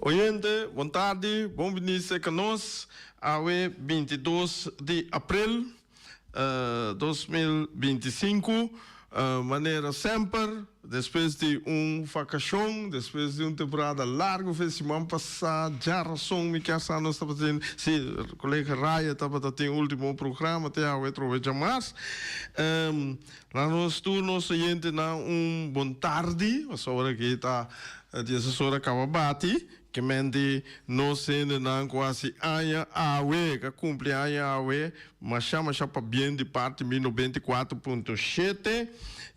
Oyente, bon tardi, bon bini serka nos. Awe 22 di aprel 2025, manera semper, despues di un vakashon, despues di un temporada largu fe siman pasá, djarason mi kier sa nos tabatin, si, kolega Raya tabata tin ultimo programa te awe trobe djamars. Na nos tur nos oyentenan un bon tardi, pasobra aki ta dieses ora kaba bati, ke men di nos hendenan ku hasi aña awe, ku a kumpli aña awe, masha masha pabien di parti mi 94.7,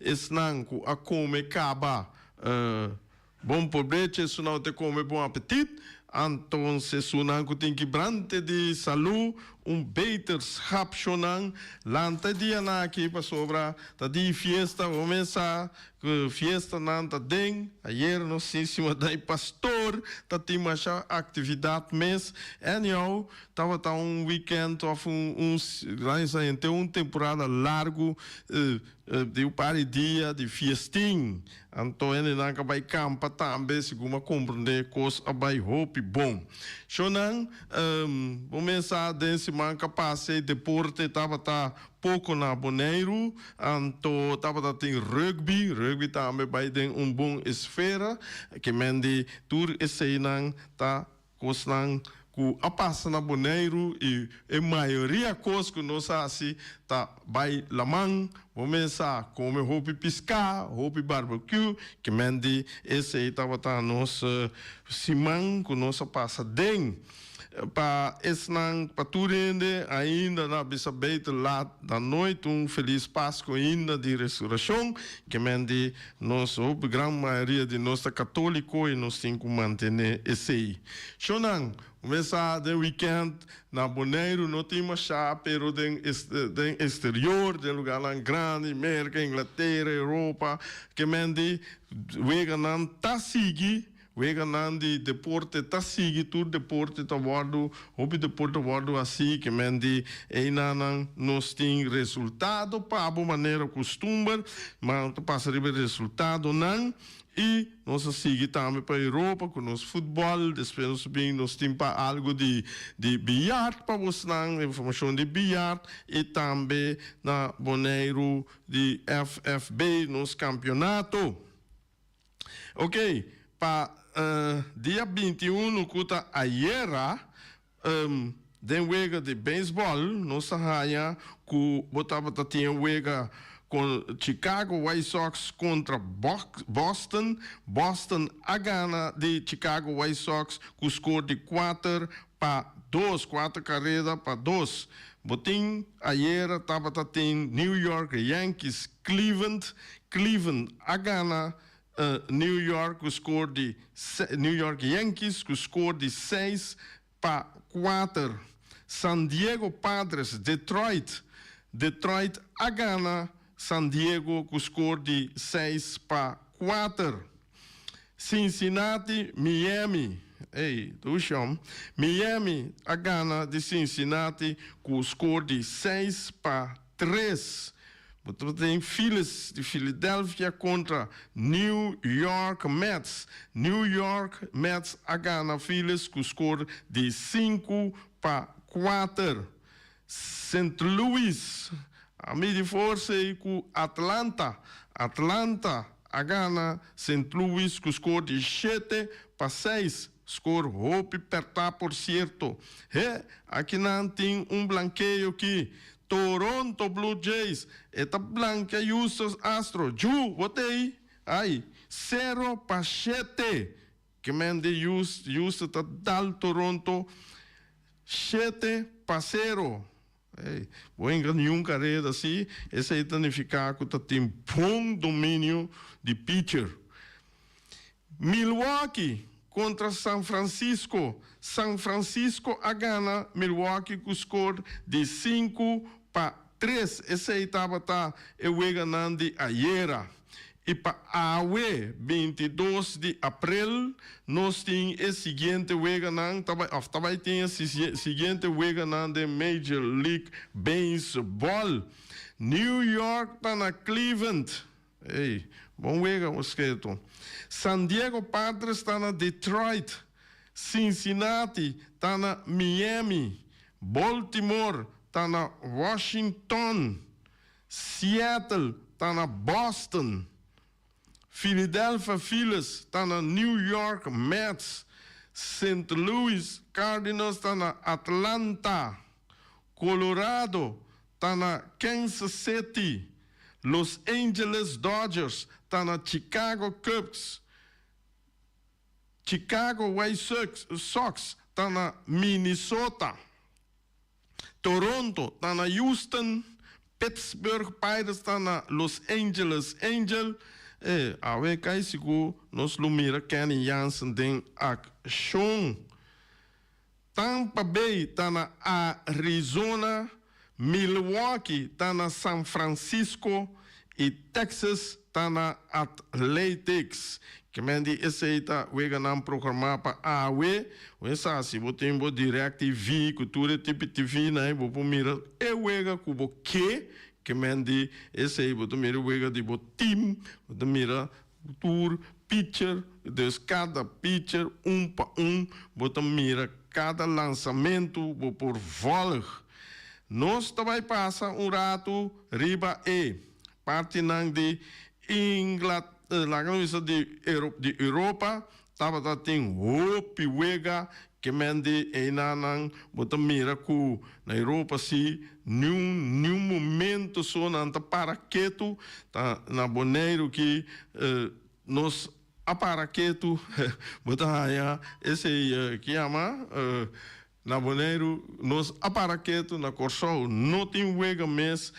esnan ku a kome kaba Bon probecho esunnan te come bon apetit, antos esunnan cu tin kibrante di salu un beterschap shonan lanta e dianan aki pasobra ta di fiesta bo mes sa cu fiestanan ta den ayer nos tin simaday pastor ta tin masha actividad mes anyhow tabata un weekend of un un un temporada largo. Di un par di dia di fiestin, anto hendenan ka bai kampa tambe, segun a komprendé kos a bai hopi bon. Shownan, bo mes sa den siman ka pasa e deporte tabata poko na Boneiru, anto tabata tin rugby, rugby tambe bai den un bon esfera, ke men di tur eseinan ta Kosnan ku a pasa na Boneiru i e mayoria kos ku nos hasi ta bai laman, bo mes sa kome hopi piská, hopi barbecue, ke men di esei tabata nos siman ku nos a pasa den. Pa esnan, pa tur hende ainda na bisa beter laat dan nooit, un felis Pasku ainda di Resurashon, ke men di Nos hopi gran mayoria di nos ta katoliko i nos tin ku mantené esei. Shownan, kuminsá den wikènt na Boneiru no tin mashá, pero den den eksterior, den lugánan grandi, Merka, Inglatera, Europa, ke men di weganan ta sigui. Weganan di deporte ta sigui, tur deporte ta wòrdu, hopi deporte ta wòrdu hasí, ke men di einanan nos tin resultado pa bo manera kustumber, ma ta pasa riba e resultadonan i nos a sigui tambe pa Europa ku nos futbòl, despues nos bin nos tin pa algu di di biyart pa bosnan, informashon di biyart i tambe na Boneiru di FFB nos kampionato. Ok, pa dia 21 ku ta ayera, den wega di beisbòl nos a haña ku bo tabata tin e wega kon Chicago White Sox kontra Boston. Boston a gana di Chicago White Sox ku skor di 4-2, kuater kareda pa dos. Bo tin ayera tabata tin New York Yankees Cleveland. Cleveland a gana New York ku skor di New York Yankees ku skor di 6-4. San Diego Padres Detroit. Detroit a gana San Diego ku skor di 6-4. Cincinnati Miami. Ey, dushi hom. Miami a gana di Cincinnati ku skor di 6-3. Bo tin Phillies di Philadelphia kontra New York Mets. New York Mets a gana Phillies ku skor di 5-4. St. Louis a midi forsa ku Atlanta. Atlanta a gana St. Louis ku skor di 7-6. Skor hopi pèrtá por sierto. He, akinan tin un blankeo ki Toronto Blue Jays e ta blankia Houston Astro. Ju, bo t'ei? Ai, 0-7. Ke men di Houston ta dal Toronto 7-0. Ey, bo hinka niun kareda si, esei ta nifiká ku ta tin bon dominio di pitcher. Milwaukee kontra San Francisco. San Francisco a gana Milwaukee ku skor di 5-3. Esei tabata e weganan di ayera. I pa awe, 22 di aprel, nos tin e siguiente weganan, ta bai, òf ta bai tin e siguiente weganan den Major League Baseball. New York ta na Cleveland. Ey, bon wega, mosketo. San Diego Padres ta na Detroit. Cincinnati ta na Miami, Baltimore ta na Washington, Seattle ta na Boston, Philadelphia Phillies ta na New York Mets, St. Louis Cardinals ta na Atlanta, Colorado ta na Kansas City, Los Angeles Dodgers ta na Chicago Cubs, Chicago White Sox ta na Minnesota, Toronto ta na Houston, Pittsburgh Pirates ta na Los Angeles Angel. E awe kai sigur nos lo mira Kenny Jansen den akshon. Tampa Bay ta na Arizona, Milwaukee ta na San Francisco y Texas ta na Athletics. Kemen di esey ta weganan programa pa awe. Bo sa si bo tin bo DirecTV cu tur e tipo TV nan bo por mira e wega cu bo ke. Kemen di esey bo ta mira e wega di bo team, bo ta mira Tur pitcher, dus kada pitcher un pa un bo ta mira kada lansamentu bo por volg. Nos ta bai pasa un ratu riba e partinan di Ingla, laga nos bisa di di Europa tabata tin hopi wega Ke men di einanan bo ta mira ku na Europa si niun niun momento so nan ta para ketu, ta na Boneiru ki nos a para ketu bo ta haña esei ki yama na Boneiru nos a para ketu, na Kòrsou no tin wega mes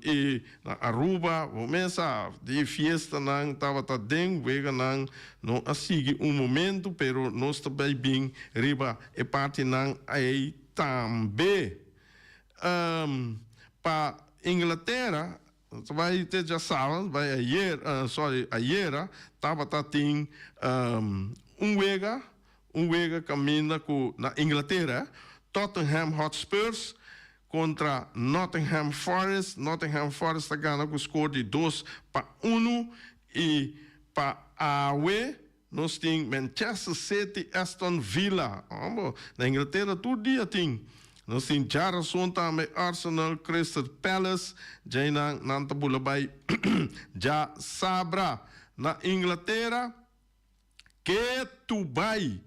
i Na Aruba bo mes sa di fiestanan tabata den weganan no a sigui un momento pero nos ta bay bin riba e partinan ey tambe. Pa Inglatera ta bay te djasabra bay ayer sorry ayera tabata tin un wega un wega caminda cu na Inglatera Tottenham Hotspurs Kontra Nottingham Forest, Nottingham Forest ta gana ku skor di 2-1 i pa awe nos tin Manchester City Aston Villa. Hombo, na Inglatera tur dia tin. Nos tin djarason tambe Arsenal Crystal Palace, djainan nan ta bula bai djasabra. Na Inglatera. Ke tu bai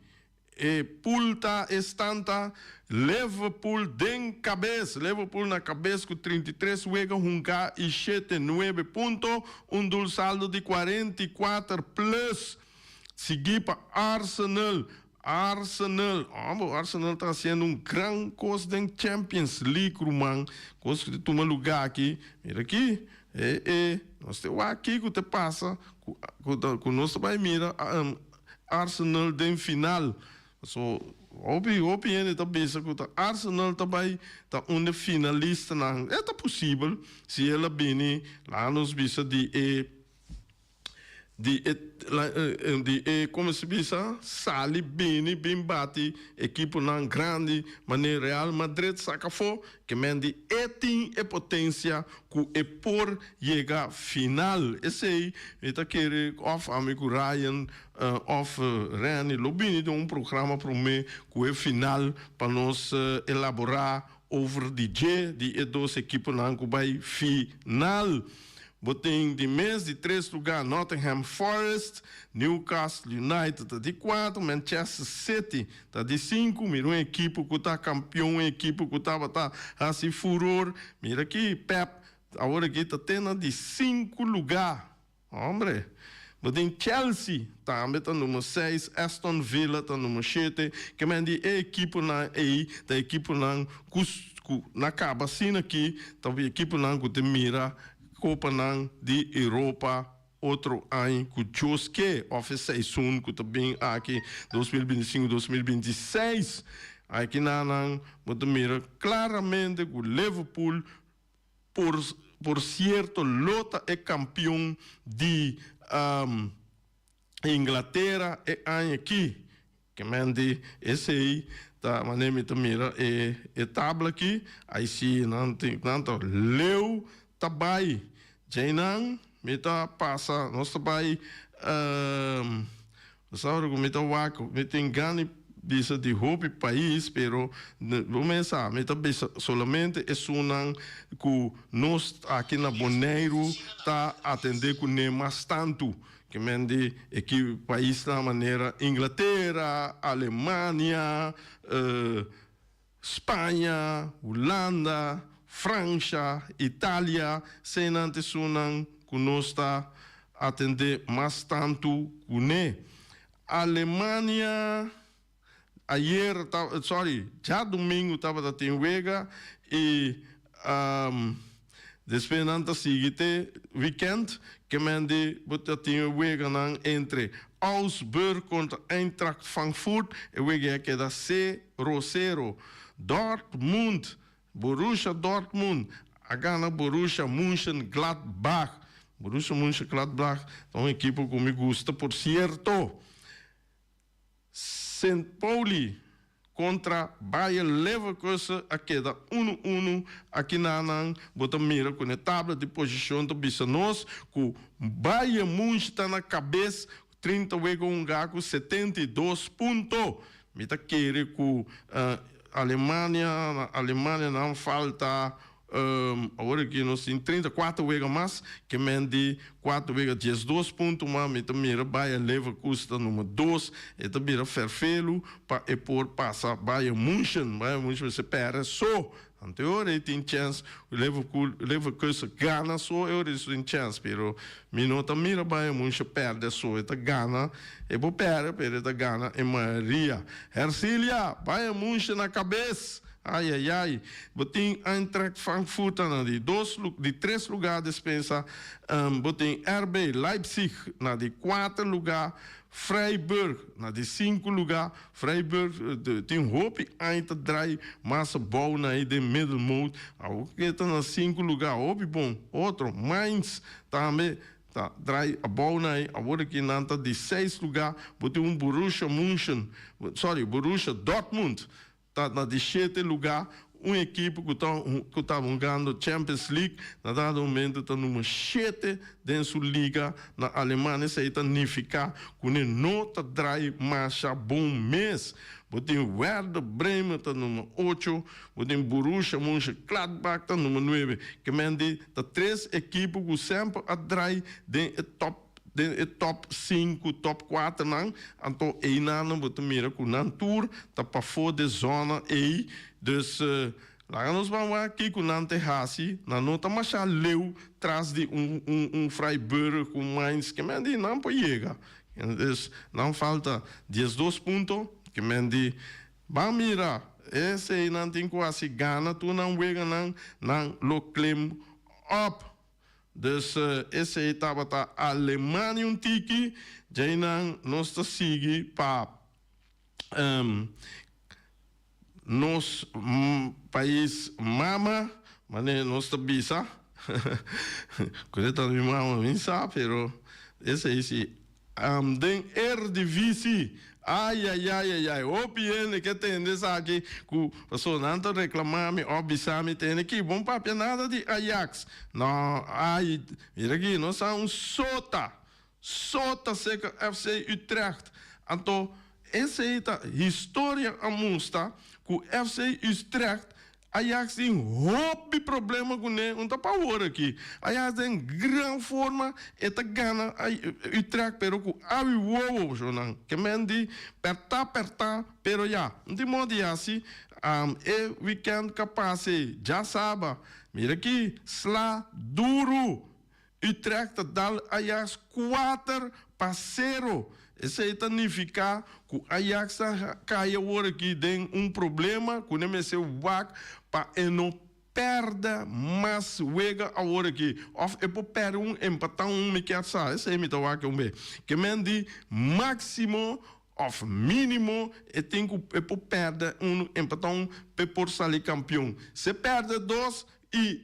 e pool ta estan ta Liverpool den kabes. Liverpool na kabes ku 33 wega hunga i shete nuebe punto, un dul saldo di 44 plus. Sigui pa Arsenal. Arsenal, hombo, Arsenal ta hasiendo un gran kos den Champions League ruman. Kos ku ta tuma luga aki. Mira aki, e e nos te wak kiko te pasa ku ku ta ku nos ta bai mira Arsenal den final. So hopi hopi hende ta bisa ku ta Arsenal ta bai ta un de finalistanan. E ta posibel si el a bini laga nos bisa di e Di e di e como se bisa sali bini bin bati ekiponan grandi manera Real Madrid saca afo ke men di e tin e potencia cu e por yega final esey mi ta kere of ami cu Ryan of Renny lo bini den un programa prome cu e final pa nos elabora over di dje di e dos ekiponan cu bay final. Bo tin di mes di tres lugar Nottingham Forest, Newcastle United ta di cuatro, Manchester City ta di cinco. Mira un ekipo cu ta campeon, un ekipo cu tabata haci furor. Mira aki Pep awor aki ta te na di cinco lugar. Hombre, bo tin Chelsea tambe ta numero seis, Aston Villa ta numero shete. Ke men di e ekiponan ei ta ekiponan ku ku na kaba asina aki ta ekiponan ku ta mira kopanan di Europa otro aña ku Dios ke òf e seizoen ku ta bin aki 2025, 2026. Aki nan bo ta mira klaramente ku Liverpool Por por cierto lo ta e campeon di Inglatera e aña aki. Ke men di esey ta manera mi ta mira e e tabla aki, ay si nan tin nan ta leu ta bay. Djeinan mi ta pasa nos ta bay. Pasobra ku mi ta wak, mi tin gana di bisa di hopi pais, pero bo mes sa, mi ta bisa solamente esunnan ku nos aki na Boneiru ta atendé kuné mas tantu. Ke men di e ki paisnan manera Inglatera, Alemania, Spaña, Hulanda, Fransha, Italia, eseinan ta esunnan ku nos ta atendé mas tantu kuné. Alemania ayer ta, sorry, djadumingu tabata tin wega i despues nan ta sigui te wikènt ke men di bo ta tin e weganan entre Augsburg kontra Eintracht Frankfurt, e wega a keda sero sero. Dortmund Borussia Dortmund a gana Borussia Mönchengladbach. Borussia Mönchengladbach ta un ekipo ku mi gusta por sierto. Sint Pauli kontra Bayer Leverkusen a keda unu unu. Akinanan bo ta mira ku na e tabla di posishon ta bisa nos ku Bayern Munch ta na kabes 30 wega hunga ku 72 punto. Mi ta kere ku Alemania, na Alemania nan falta awor aki nos tin 34 wega mas, ke men di kuater wega 12 punto, ma mi ta mira Bayer Leverkusen ta number dos, e ta bira ferfelu pa e por pasa Bayern Munchen. Bayern Munchen mester perde so. Anto e ora ei tin chèns Leverkusen gana so e ora ei tin chèns, pero mi no ta mira Bayern Munchen pèrdè so, e ta gana, e por pèrdè pero e ta gana e mayoria. Hercilia, Bayern Munchen na kabes! Ai ai ai, bo tin Eintracht Frankfurt na di dos di tres lugá despensa, bo tin RB Leipzig na di kuater lugá, Freiburg na di sinku lugá. Freiburg tin hopi aña ta drai mas abou na e den middelmoot. Awor ke ta na sinku lugá, hopi bon. Otro, Mainz tambe ta drai abou na e, awor aki nan ta di seis lugá. Bo tin un Borussia München, sorry, Borussia Dortmund ta na di shete lugá, un ekipo ku ta ku ta hungando Champions League na dado momento ta number shete den su liga na Alemania. Esei ta nifiká ku ne no ta drai masha bon mes. Bo tin Werder Bremen ta number ocho, bo tin Borussia Mönchengladbach ta number nuebe. Ke men di ta tres ekipo ku semper a drai den e top Den e top sinku, top kuaternan, anto einanan bo ta mira ku nan tur ta pafó de zona ei. Dus laga nos ban wak kiko nan ta hasi. Nan no ta masha leu tras di un un un Freiburg, un Mainz, ke men di nan por yega. Dus nan falta 12 punto, ke men di ban mira esei nan tin ku hasi gana tur nan weganan, nan lo klim op. Dus esei tabata Alemania un tiki, djeinan nos ta sigui pa nos pais mama, manera nos ta bisa, ku e ta mi mama mi sa, pero esei si. Den Eredivisie. Ayayayayay, hopi hende ke tende esaki ku pasobra nan ta reklama mi òf bisa mi tende ki bon papia nada di Ajax. No, ay, mira aki, nos a un sota, sota seka FC Utrecht. Anto esei ta historia a mustra ku FC Utrecht Ajax tin hopi problema kuné, un ta pa awor aki. Ajax den gran forma, e ta gana Utrecht pero ku awi wowo shownan. Ke men di pertá pertá, pero ya, un tin modo di hasi. E weekend ka pasa djasaba, mira aki, sla duru. Utrecht ta dal Ajax 4-0. Esei ta nifiká ku Ajax ta kai awor aki den un problema ku nan mester wak pa e no pèrdè mas wega awor aki. Òf e por pèrdè un, empatá un, mi kier sa. Esei mi ta wak un be. Ke men di máksimo òf mínimo e tin ku e por pèrdè un, empatá un p'e por sali kampion. Si e pèrdè dos, I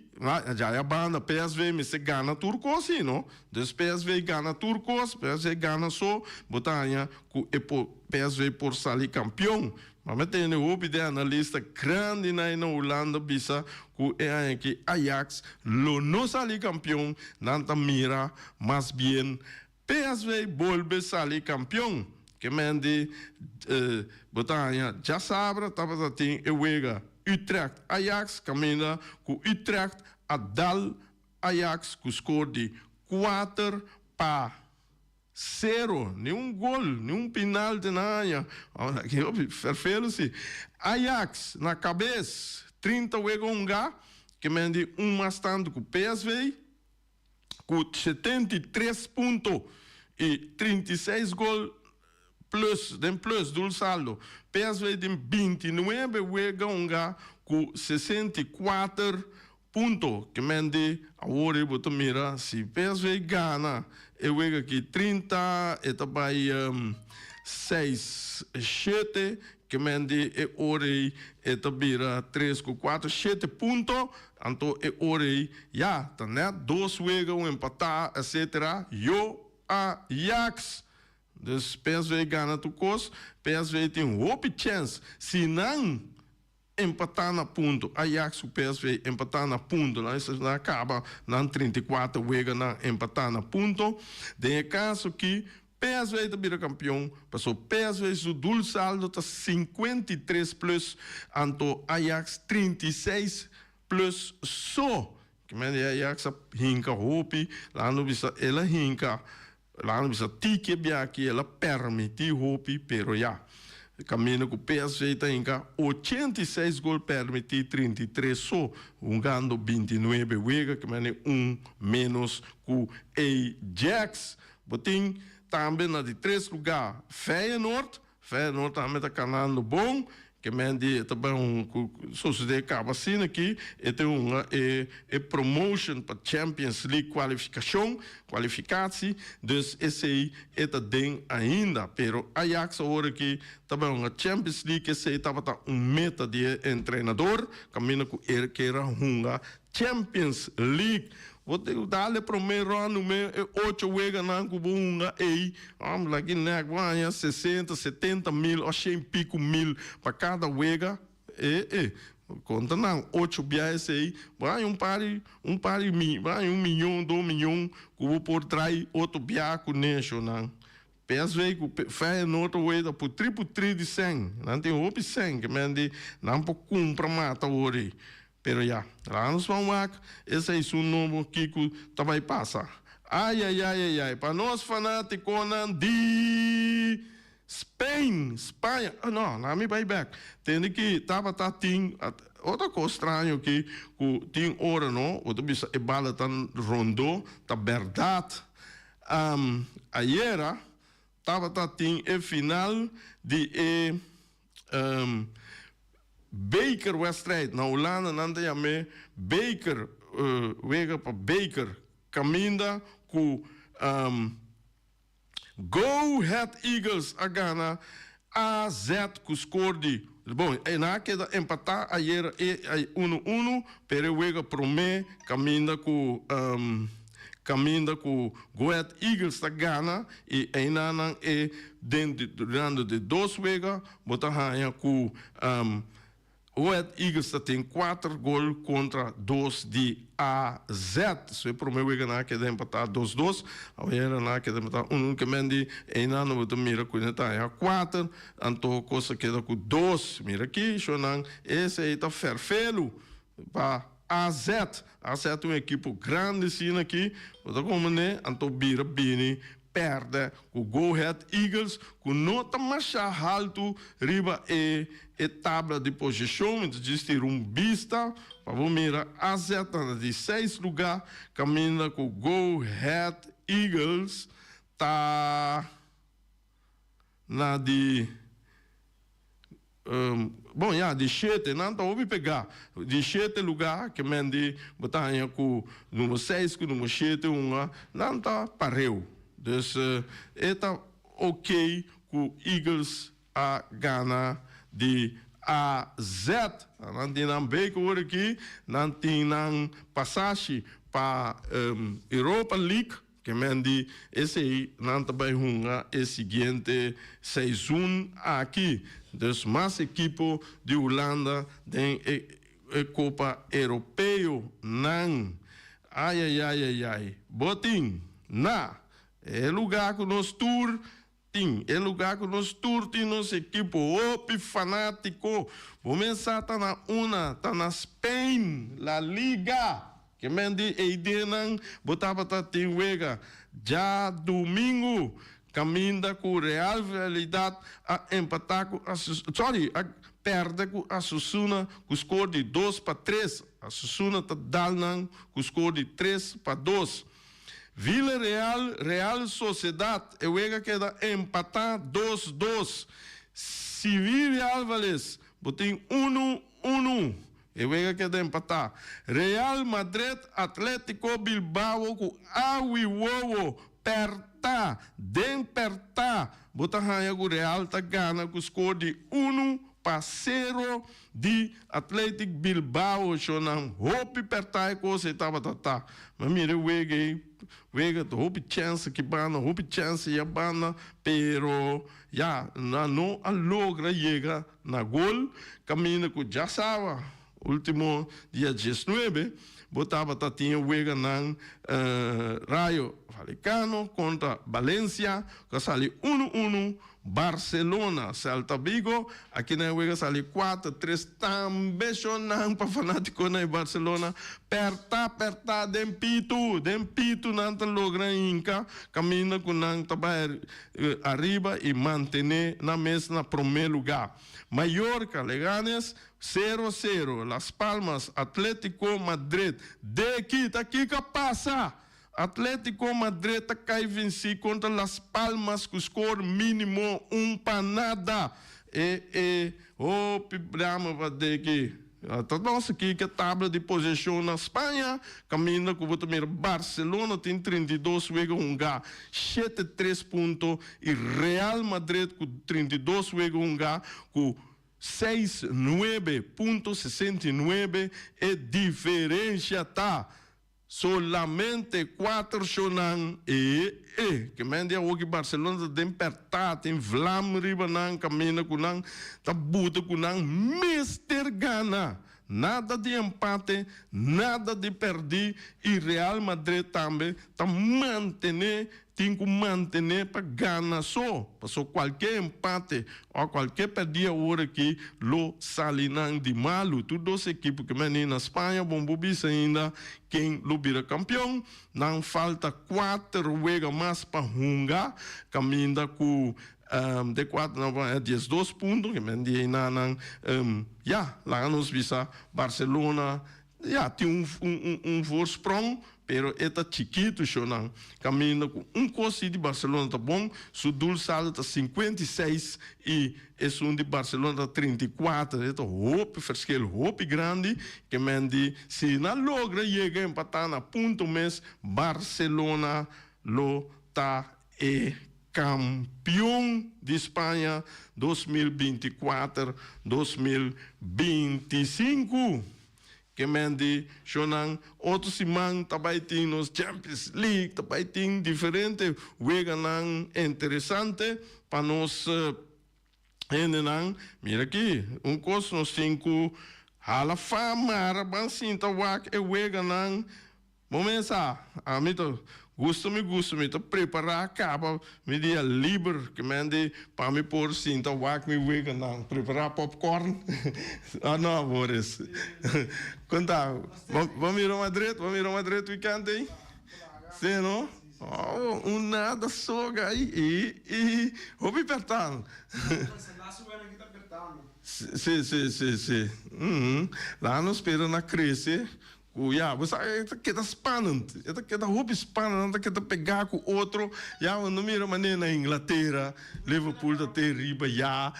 djaya banda PSV mester gana tur kos si no. Dus PSV gana tur kos, PSV gana so, bo ta haña ku e por PSV por sali kampion. Ma mi tende hopi den analista grandi na na Hulanda bisa ku e aña aki Ajax lo no sali kampion, nan ta mira mas bien PSV bolbe sali kampion. Ke men di bo ta haña djasabra tabata tin e wega Utrecht Ajax kaminda ku Utrecht a dal Ajax ku skor di 4-0. Ni un gol, ni un pinalti nan haña. Ki hopi ferfelu si. Ajax na kabes 30 wega hungá, ke men di un mas tantu ku PSV. Ku 73 punto i 36 gol plus den plus doelsaldo. PSV tin 29 wega hunga ku 64 punto. Ke men di awor ei bo ta mira si PSV gana e wega aki 30 e ta bai seis shete. Ke men di e ora ei e ta bira tres ku kuater shete punto. Anto e ora ei ya ta net dos wega un empatá etcetera yo Ajax. Dus PSV gana tur kos. PSV tin hopi chèns si nan empatá na punto. Ajax ku PSV empatá na punto nan esei nan a kaba nan 34 wega nan empatá na punto. Den e kaso aki PSV ta bira kampion paso PSV su doelsaldo ta 53 plus anto Ajax 36 plus so. Ki men di Ajax a hinka hopi, laga no bisa el a hinka, laga no bisa tiki e biaha el a permiti hopi, pero ya. Kaminda ku PSV ta hinka 86 gol permiti 33 so, hungando 29 wega, ki men di un menos ku Ajax. Bo tin tambe na di tres lugá Feyenoord. Feyenoord tambe ta kanando bon. Ke men di e ta bai un ku sosodé kaba asina aki e ta hunga e e promotion pa Champions League kwalifikashon, kwalifikatie. Dus esei e ta den ainda. Pero Ajax awor aki ta bai hunga Champions League esei tabata un meta di e entrenador kaminda ku e kier a hunga Champions League. Bo tin ku dal e promé ròndu me e ocho weganan ku bo hunga ei. Hòmber laki nèk bo haña sesenta, setenta mil òf shen piku mil pa kada wega. E e, konta nan ocho bia esei, bo haña un par di, un par di mi, bo haña un miyon, dos miyon ku bo por trai otro bia ku neshonan. PSV ku Feyenoord a wega putri putri di sèn. Nan tin hopi sèn ke men di nan por kumpra mata awor ei. Pero ya, laga nos ban wak e seisun nobo kiko ta bai pasa. Ayayayayay, pa nos fanatikonan di Spain, Spaña, oh no, laga mi bai bek. Tende ki tabata tin otro kos straño ki ku tin ora no, bo ta bisa e bala ta rondó, ta bèrdat. Ayera tabata tin e final di e Bekerwedstrijd. Na Hulanda nan ta yam'é beker, wega pa beker, kaminda ku Go Ahead Eagles a gana AZ ku skor di, bon, nan a keda empatá ayera e unu unu, pero e wega promé kaminda ku Kaminda ku Go Ahead Eagles ta gana i einan nan e den durando di dos wega bo ta haña ku Go Ahead Eagles ta tin kuater gol kontra dos di AZ. So e promé wega nan a keda empatá dos dos, awor nan a keda empatá un un. Ke men di einan bo ta mira ku nan ta haña kuater anto kos a keda ku dos. Mira aki shownan esei ta ferfelu pa AZ. AZ ta un ekipo grandi asina aki, bo ta komprendé, anto bira bini pèrdè ku Go Ahead Eagles ku no ta mashá haltu riba e e tabla di posishon. Mi ta djis tira un bista pa bo mira AZ ta na di seis lugá kaminda ku Go Ahead Eagles ta na di. Bon ya, di shete, nan ta hopi pegá. Di shete lugá ke men di bo ta haña ku number seis ku number shete hunga, nan ta pareu. Dus e ta oké ku Eagles a gana di AZ. Nan tin nan beker wor aki, nan tin nan pasashi pa Europa League. Ke men di esei nan ta bai hunga e siguiente seizoen aki. Dus mas ekipo di Hulanda den e Kopa Europeo nan. Ayayayayay. Bo tin na e luga ku nos tur. tin, e lugá ku nos tur tin nos ekipo hopi fanátiko. Bo mes sa ta na una, ta na Spain, La Liga. Ke men di e ideanan bo tabata tin wega djadumingu kaminda ku Real Valladolid a empatá ku sorry a pèrdè ku Osasuna ku skor di 2-3. Osasuna ta dal nan ku skor di 3-2. Villarreal, Real Sociedad e wega keda empatá 2-2. Sevilla Alvarez bo tin 1-1. E wega keda empatá. Real Madrid, Atletico Bilbao ku awi wowo pèrtá den pèrtá. Bo ta haña ku Real ta gana ku skor di 1-0 di Athletic Bilbao. Shownan hopi pèrtá e kos ei tabata ta. Mi a mira e wega ei, wega ta hopi chèns aki banda, hopi chèns ei abanda, pero ya nan no a logra yega na gol kaminda ku djasaba ultimo dia 19 bo tabata tin e weganan Rayo Vallecano kontra Valencia ku a sali 1-1, Barcelona Celta Vigo aki nan e wega sali 4-3 tambe shonnan pa fanatikonan di Barcelona pèrta pèrta den pitu den pitu nan ta logra hinka kaminda ku nan ta bai ariba y mantene nan mes na prome lugar. Mallorca, Leganes, 0-0, Las Palmas, Atletico Madrid, Deki ta kiko a pasa? Atletico Madrid ta cay venci contra Las Palmas cu score minimo 1-0. E e hopi drama pa Deki. Ta nos aki ke tabla di posishon na Spaña, kaminda ku bo ta mira Barcelona tin 32 wega hungá, 7-3 punto i Real Madrid ku 32 wega hungá ku 6-9 punto 69, e diferensha ta Solamente kuater shownan e e ke men di awoki Barcelona ta den pèrtá, tin vlam riba nan kaminda ku nan ta buta ku nan mester gana. Nada di empate, nada di pèrdí i Real Madrid tambe ta mantené Tin ku mantené pa gana so, paso kualke empate o kualke pèrdí awor aki lo sali nan di malu. Tur dos ekipo ke meni na Spaña bon bo bisa ainda ken lo bira kampion. Nan falta kuater wega mas pa hunga kaminda ku de kuater nan por haña 12 punto ke men di einan nan ya laga nos bisa Barcelona Ya, tin un un un voorsprong, pero e ta chikitu shownan. Caminda cu un cos si di Barcelona ta bon, su doelsaldo ta 56 y esun di Barcelona ta 34. E ta hopi verschil, hopi grandi. Ke men di si nan logra yega empata na punto mes, Barcelona lo ta e Kampion di Spaña 2024, 2025. Ke men di shownan otro siman ta bai tin nos Champions League, ta bai tin diferente weganan interesante pa nos hendenan. Mira aki, un kos nos tin ku hala fama, ban sinta wak e weganan. Bo mesa, ami ta gusta mi gusta mi ta prepara caba mi dia liber ke men di pa mi por sinta wak mi weganan prepara popcorn ah no Boris con ta bo mira Madrid bo mira Madrid weekend ey si no oh un nada soga ay y y hopi pertan si si si si laga nos spera na crece. Ku ya, bo sa e ta keda spannend, e ta keda hopi spannend, nan ta keda pegá ku otro. Ya bo no mira manera na Inglatera, Liverpool ta te riba ya,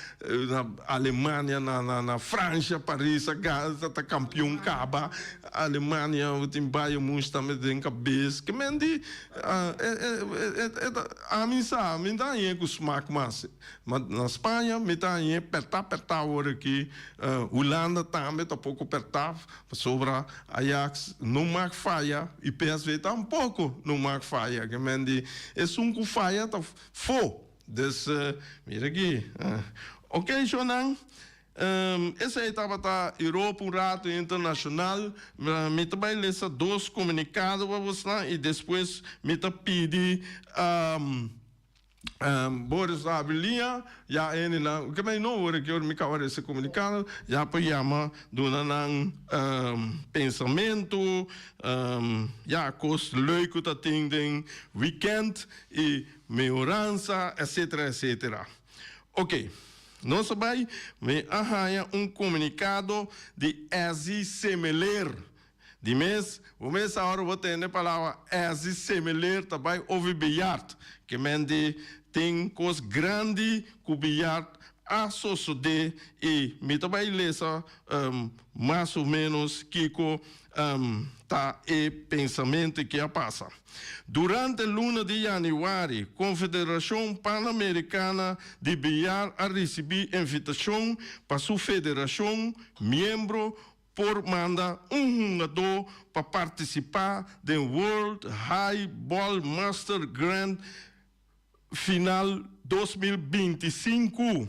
na Alemania, na na na Francia, Paris a gana, ta ta kampion kaba. Alemania bo tin Bayern Munch tambe den kabes. Ke men di e e e ta ami sa, mi ta hañ'é ku smak mas. Ma na Spaña mi ta hañ'é pèrtá pèrtá awor aki. Hulanda tambe ta poko pèrtá. Pasobra Ajax no mag faya y PSV tampoco no mag faya. Ke men di esun cu faya ta fo. Dus mira aki. Ok shownan, esey tabata Europa un rato internacional. Mi ta bay lesa dos comunicado pa bosnan y despues mi ta pidi. Boris ta habri liña, ya hende nan ke mei no wor ke ora mi kaba rese komunikado, ya por yama duna nan pensamentu, ya kos leuk ku ta tin den wikènt i mehoransa etsetera etsetera. Oke, nos a bai, mi a haña un komunikado di Ezzy Semeler. Di mes, bo mes a ora bo tende palabra Ezzy Semeler ta bai over biyart, ke men di tin kos grandi ku biyart a sosode i mi ta bai lesa mas o menos kiko ta e pensamentu ke a pasa. Durante luna di yanüari, Konfederashon Panamerikana di Biyar a risibí invitashon pa su federashon miembro por manda un hungadó pa partisipá den World High Ball Master Grand Final 2025.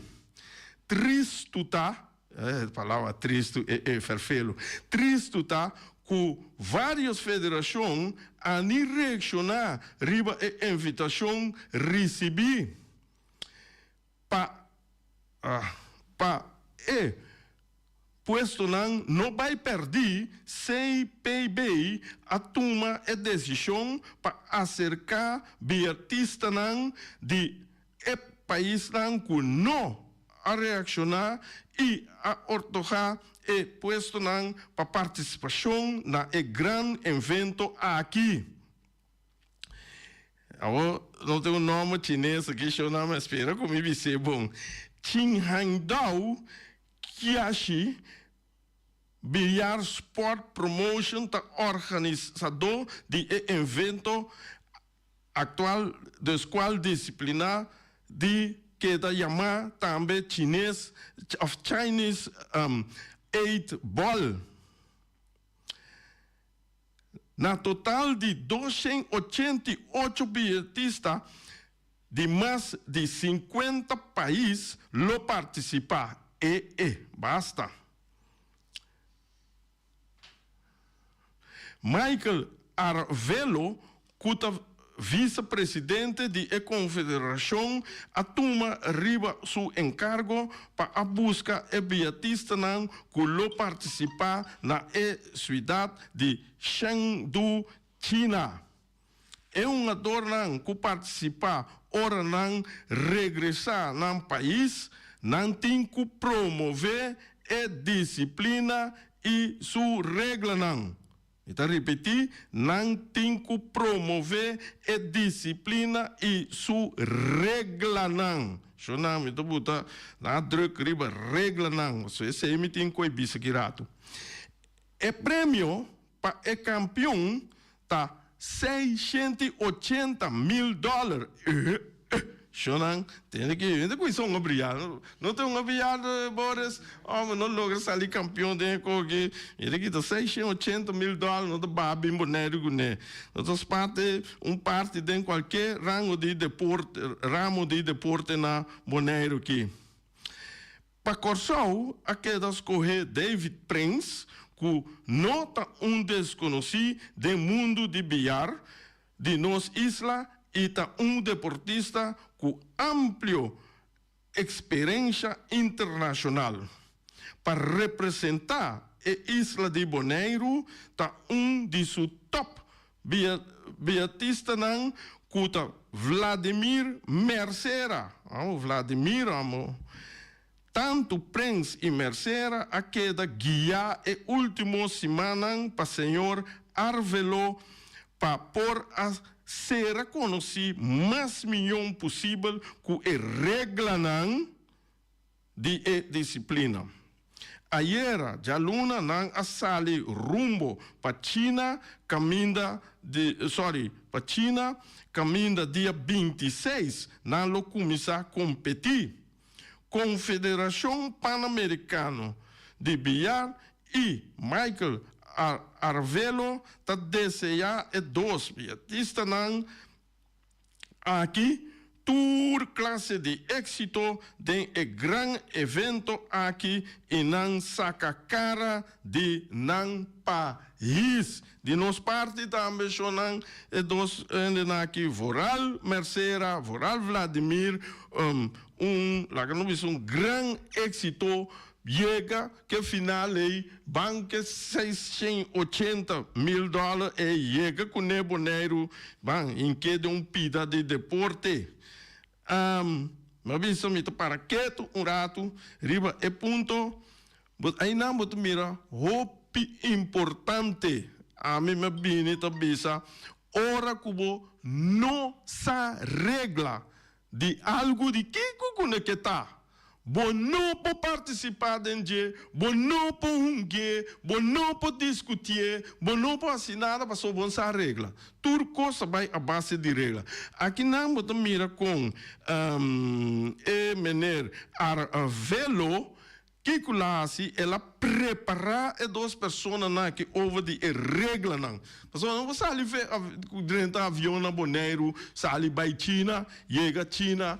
Tristu ta, e palabra tristu e e ferfelu, tristu ta ku vários federashon a ni reakshoná riba e invitashon risibí pa pa e puestonan no bai pèrdí, CPB a tuma e desishon pa aserká biartistanan di e paisnan ku no a reakshoná i a ortogá e puestonan pa partisipashon na e gran evento aki. Awor no tin un nomber chines aki show nan mi a spera ku mi bis'é bon. Qinghangdao Kiaxi Billiard Sport Promotion ta organisadó di e evento aktual dus kual disiplina di keda yamá tambe Chines òf Chinese Eight Ball. Na total di 288 billetista di mas di 50 pais lo partisipá. E e basta. Michael Arvelo ku ta visepresidente di e konfederashon a tuma riba su enkargo pa a buska e biatistanan ku lo partisipá na e siudat di Chengdu, China. E hungadornan ku partisipá ora nan regresá nan pais, nan tin ku promové e disiplina i su reglanan. Mi ta ripití, nan tin ku promové e disiplina i su reglanan. Shonnan, mi ta buta nadruk riba reglanan, pasobra esei mi tin ku e bisa ki ratu. E premio pa e kampion ta 680 mil dòler. Shonnan, tende ki hende ku isa hunga bria. No ta hunga bria, Boris. Homber, no logra sali kampion den e koki. Mira ki ta 680 mil dòler, no ta baha bin Boneiru kuné. No ta sparte un parti den kualke rango di deporte, ramo di deporte na Boneiru ki. Pa Kòrsou a keda skohé David Prins ku no ta un deskonosí den mundu di biyar di nos isla i ta un deportista ku amplio eksperensha internashonal. Pa representá e isla di Boneiru ta un di su tòp biatistanan ku ta Vladimir Mercera. Amo Vladimir amo. Tantu Prins i Mercera a keda guiá e último simannan pa señor Arvelo pa por a sera konosí mas mion posibel ku e reglanan di e disiplina. Ayera djaluna nan a sali rumbo pa China kaminda di sorry pa China kaminda dia 26 nan lo kuminsá kompetí. Konfederashon Panamerikano di Biyar i Michael Arvelo ta deseá e dos biatistanan aki tur klase di éksito den e gran evento aki i nan saka kara di nan pais. his. Di nos parti tambe shonnan e dos hendenan aki vooral Mercera, vooral Vladimir un laga nos bisa un gran exito yega ke final ei ban ke 680 mil dollar ei yega kune Boneiru ban hink'é den un pida di deporte. Mi a bisa mi ta para ketu un ratu riba e punto. Bo einan bo ta mira hopi importante. Ami mi a bini ta bisa ora ku bo no sa regla di algu di kiko ku no ke ta, bo no por partisipá den dje, bo no por hung'é, bo no por diskutié, bo no por hasi nada pasobra bo no sa regla. Tur kos ta bai a base di regla. Akinan bo ta mira kon e meneer Arvelo Kiko la hasi? El a prepará e dos personanan aki over di e reglanan. Pasobra no por sali fe drenta avion na Boneiru, sali bai China, yega China,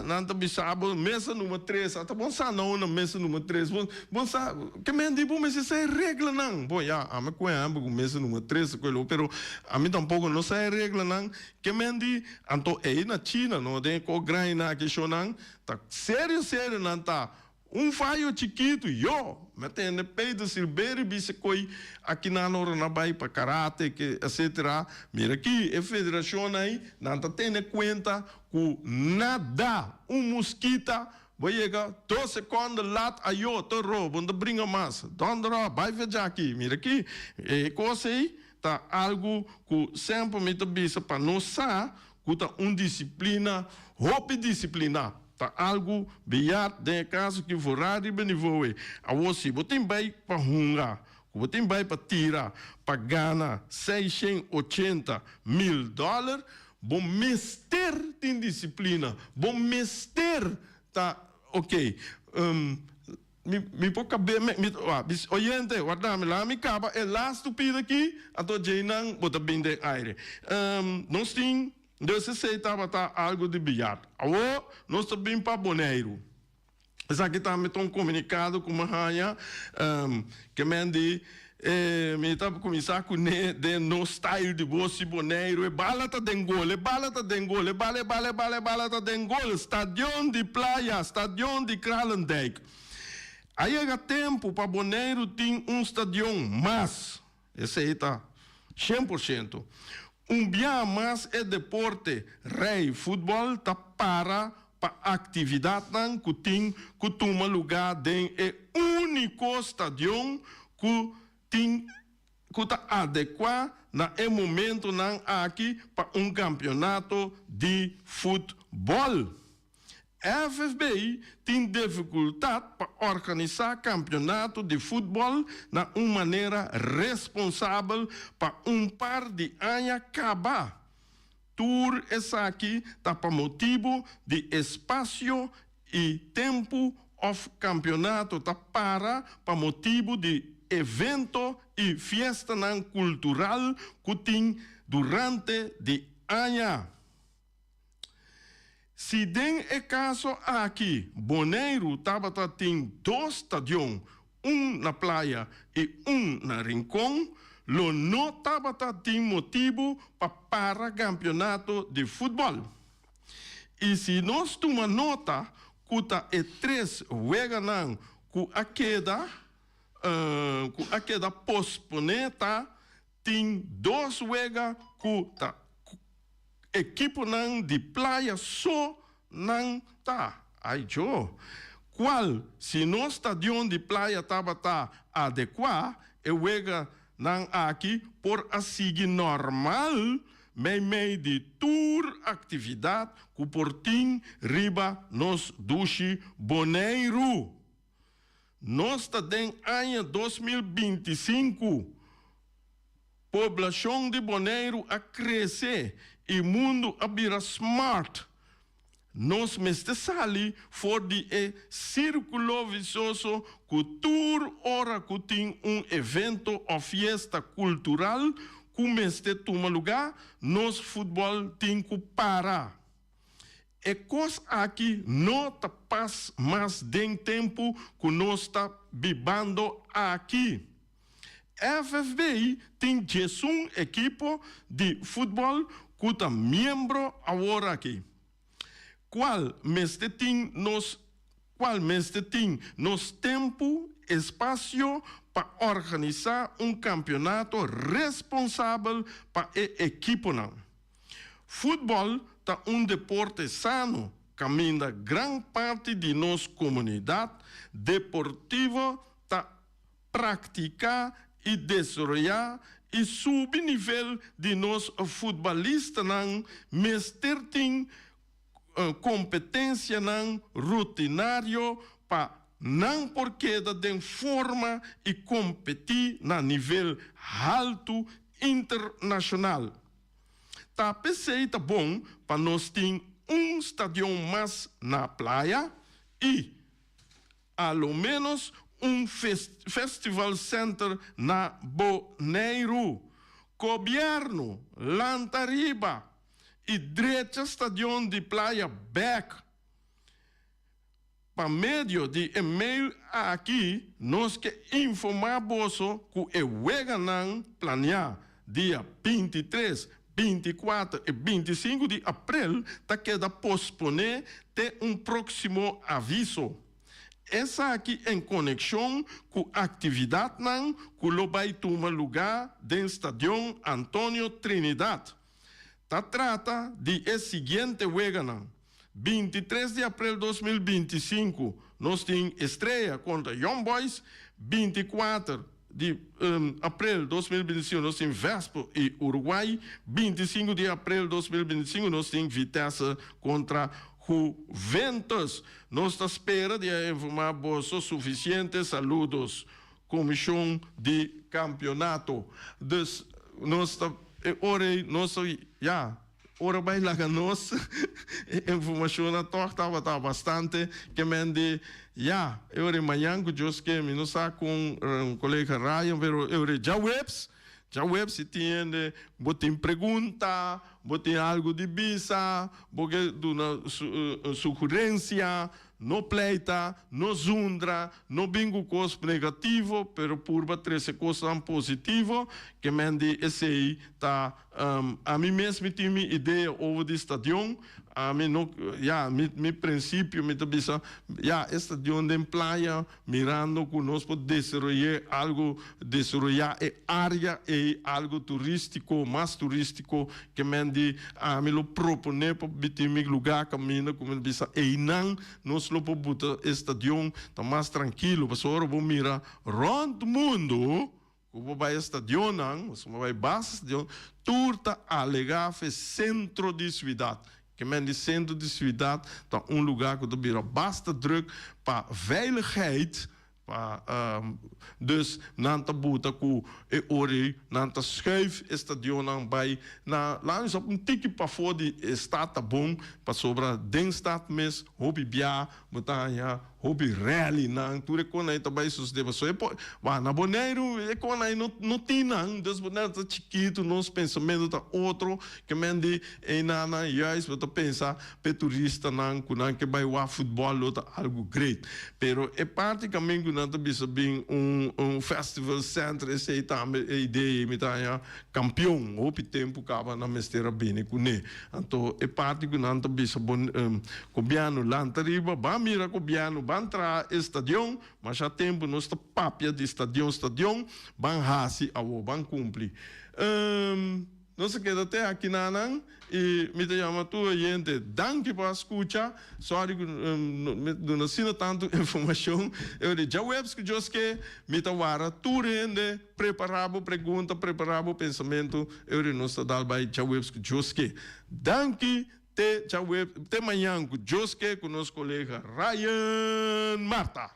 nan ta bisa bo mesa number tres, ata bon sa nou na mesa number tres, bon bon sa ke men di bo mester sa e reglanan. Bon ya, ami ku hèmber ku mesa number tres ku e lo, pero ami tampoko no sa e reglanan. Ke men di, anto ei na China no den e ko grainan aki shonnan ta serio serio nan ta. Un fayo chikitu, yo! Mi a tende Peter Silberie bisa koe akinan ora nan bai pa karate, ke etcetera. Mira aki, e federacion ai, nan ta tene cuenta cu nada, un muskita, bo yega dos seconde lat ayo, ta ro, bo no ta bringa mas. Dondero, bai fe djaki. Mira aki, e cos ei ta algu cu semper mi ta bisa pa nos sa cu ta un disciplina hopi disciplina. Ta algu beyat den e kaso ki vorá riba nivou ei. Awor si bo tin bai pa hunga, ku bo tin bai pa tira pa gana 680 mil dòler, bo mester tin disiplina, bo mester ta ok. Mi mi por kab'é mi mi bis oyente warda mi laga mi kaba e lastu pida aki, anto djeinan bo ta bin den aire. Nos tin. Dus esei tabata algu di biyart. Awor nos ta bin pa Boneiru. Esaki tambe ta un komunikado ku mi a haña ke men di mi ta kuminsá kuné den nos style di bos di Boneiru, e bala ta den gol, e bala ta den gol, e bala, e bala, e bala, e bala ta den gol, Stadion di Playa, Stadion di Kralendijk. A yega tempu pa Boneiru tin un stadion mas. Esei ta 100%. Un biaha mas e deporte rei futbòl ta para pa aktividatnan ku tin ku tuma lugá den e úniko stadion ku tin ku ta adekuá na e momentunan aki pa un kampionato di futbòl. FFB tin difikultat pa organisá kampionato di futbòl na un manera responsabel pa un par di aña kaba. Tur esaki ta pa motibu di espasio i tempu òf kampionato ta para pa motibu di evento i fiestanan kultural ku tin durante di aña. Si den e kaso aki Boneiru tabata tin dos stadion, un na Playa i un na Rincon, lo no tabata tin motibu pa para kampionato di futbòl. I si nos tuma nota ku ta e tres weganan ku a keda ku a keda posponé ta tin dos wega ku ta Ekiponan di playa so nan ta. Ay jo. Cual si nos stadion di playa tabata adecua, e wega nan aki por a sigui normal meimei di tur actividad cu por tin riba nos dushi Boneiru. Nos ta den aña 2025. Poblashon di Boneiru a krese i mundu a bira smart. Nos mester sali for di e sírkulo visioso ku tur ora ku tin un evento òf fiesta kultural ku mester tuma lugá, nos futbòl tin ku para. E kos aki no ta pas mas den tempu ku nos ta bibando aki. FFB tin 11 ekipo di futbòl ku ta miembro aworaki. Kual mester tin nos kual mester tin nos tempu, espasio pa organisá un kampionato responsabel pa e ekiponan. Futbòl ta un deporte sano kaminda gran parti di nos komunidat deportivo ta praktiká i desaroyá i subi nivel di nos futbalistanan mester tin kompetensianan rutinario pa nan por keda den forma i kompetí na nivel haltu internashonal. Ta p'esei ta bon pa nos tin un stadion mas na Playa i a lo ménos un festival center na Boneiru. Gobièrnu lanta riba i drecha stadion di Playa bèk. Pa medio di e mail aki nos ke informá boso ku e weganan planiá dia 23, 24 i 25 di aprel ta keda posponé te un próksimo aviso. Esaki en konekshon ku aktividatnan ku lo bai tuma lugá den Stadion Antonio Trinidad. Ta trata di e siguiente weganan, 23 di aprel 2025 nos tin Estrella kontra Young Boys, 24 di aprel 2025 nos tin Vespo i Uruguay, 25 di aprel 2025 nos tin Vitesse kontra Juventus. Nos ta spera di a informá boso sufisiente. Saludos. Komishon di Kampionato. Dus nos ta e ora ei nos ta ya ora bai laga nos e informashonnan tòg tabata bastante ke men di ya e ora ei mañan ku Dios ke mi no sa kon kolega Ryan pero e ora ei djaweps djaweps si tin hende bo tin pregunta bo tin algu di bisa bo ke duna sugerensia. No pleita, no zundra, no bin ku kos negativo, pero purba trese kosnan positivo, ke men di esei ta ami mes mi tin mi idea over di stadion, ami no, ya, mi mi prinsipio mi ta bisa, ya, e stadion den Playa mirando ku nos por desaroy'é algu, desaroyá e área ei algu turístiko, mas turístiko, ke men di ami lo proponé pa bitin mi lugá kaminda ku mi bisa einan nos lo por buta e stadion ta mas trankilo, pasobra ora bo mira rònt mundu ku bo bai e stadionnan, pasobra bo bai basta stadion, tur ta alegá fe sentro di suidat. Ke men di sentro di suidat ta un lugá ku ta bira basta drùk pa veiligheid, pa dus nan ta buta ku e ora ei nan ta schuif e stadionnan bai na laat mi sa un tiki pafó di e stad ta bon, pasobra den stad mes hopi bia bo ta haña Hopi rally nan, tur e konan ei ta bai sosodé pasobra e por, wak na Boneiru e konan ei no no tin nan, dus Boneiru ta chikitu, nos pensamentu ta otro, ke men di einanan juist bo ta pensa p'e turistanan ku nan ke bai wak futbòl lo ta algu great. Pero e parti kamin ku nan ta bisa bin un un festival center esei tambe e idea ei mi ta haña kampion, hopi tempu kaba nan mester a bini kuné. Anto e parti ku nan ta bisa bo gobièrnu lanta riba, ban mira gobièrnu, ban traha e stadion, masha tempu nos ta papia di stadion, stadion, ban hasi awor, ban kumpli. Nos a keda te aki nanan i mi ta yama tur oyente danki pa a skucha, sorry ku mi duna asina tantu informashon, e ora di djaweps ku Dios ke mi ta wara tur hende. Prepará bo pregunta, prepará bo pensamentu, e ora nos ta dal bai djaweps ku Dios ke. Danki te djaweps, te mañan ku Dios ke ku nos kolega Ryan Marta.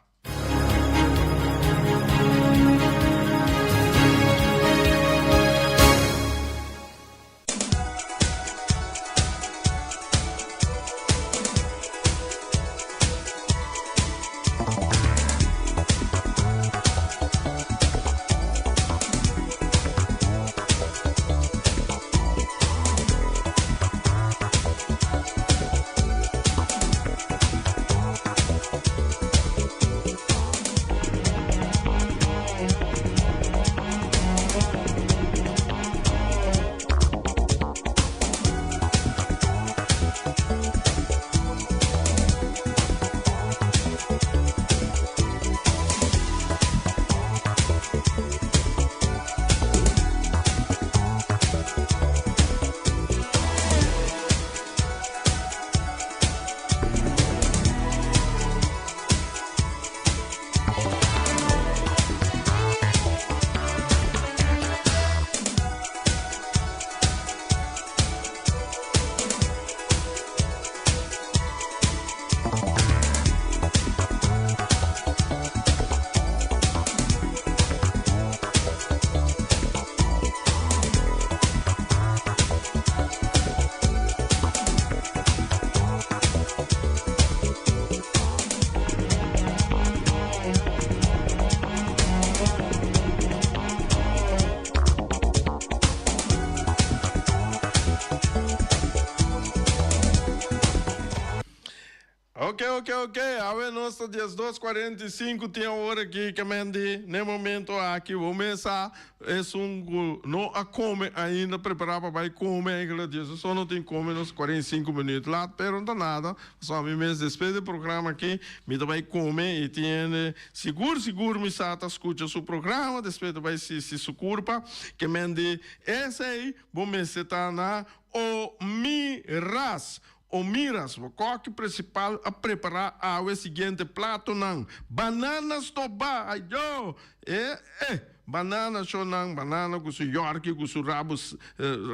Ok, ok, ok. Awe nos ta 12:45 tin awor aki ke men di n'e momento aki bo mes sa esun ku no a kome ainda prepara pa bai kome eigenlijk dies so no tin kome nos 45 minuut laat pero no ta nada pasobra mi mes despues di programa aki mi ta bai kome i tin hende sigur sigur mi sa ta skucha su programa despues ta bai sisti su kurpa ke men di esei bo mester ta na Omiras. Omiras, bo kòki prinsipal a prepará awe siguiente platonan, Banana stobá, ayó! E, e! Banana shonnan, banana ku su yòrki, ku su rabu,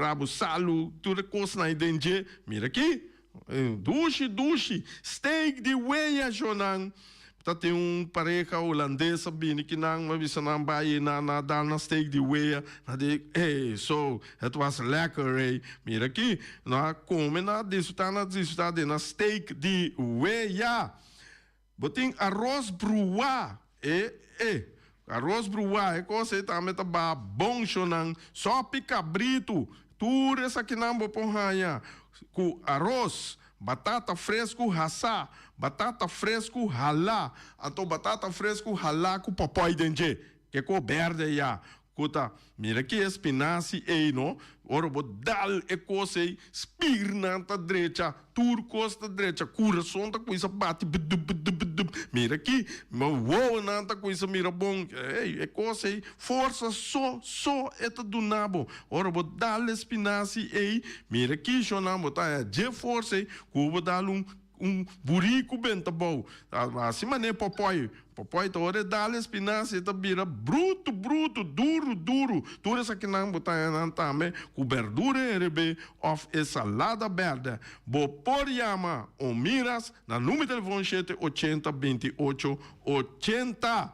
rabu salu, tur e kosnan ei den dje. Mira aki! Dushi, dushi! Steak di weya, shonnan! Ta tin un pareha hulandes a bini ki nan, mi a bisa nan bai na na dal nan steak di wea, nan di hey so het was lekker hey, mira aki nan a come nan a disfruta nan a disfruta di nan steak di wea. Bo tin aros bruwa e e aros bruwa e cos ey tambe ta baha bon shonan, sopi cabritu tur esakinan bo por haya cu aros. Batata fresku hasá, batata fresku halá, anto batata fresku halá ku pòpòi den dje, ke kor bèrdè ya, ku ta, mira ki e spinasi ei no, ora bo dal e kos ei, spirnan ta drecha, tur kos ta drecha, kurason ta kuminsa bati bdup bdup bdup, mira ki, wowonan ta kuminsa mira bon, ei, e kos ei, forsa so so e ta duna bo. Ora bo dal e spinasi ei, mira kishonan bo ta haña dje forsa ei ku bo dal un un buriku benta bou. Asi manera pòpòi, pòpòi ta ora e dal e spinasi e ta bira brutu brutu, duru duru. Tur esakinan bo ta haña nan tambe ku berdura herebé òf e salada bèrdè. Bo por yama Omiras na number telefon shete ochenta 28 80.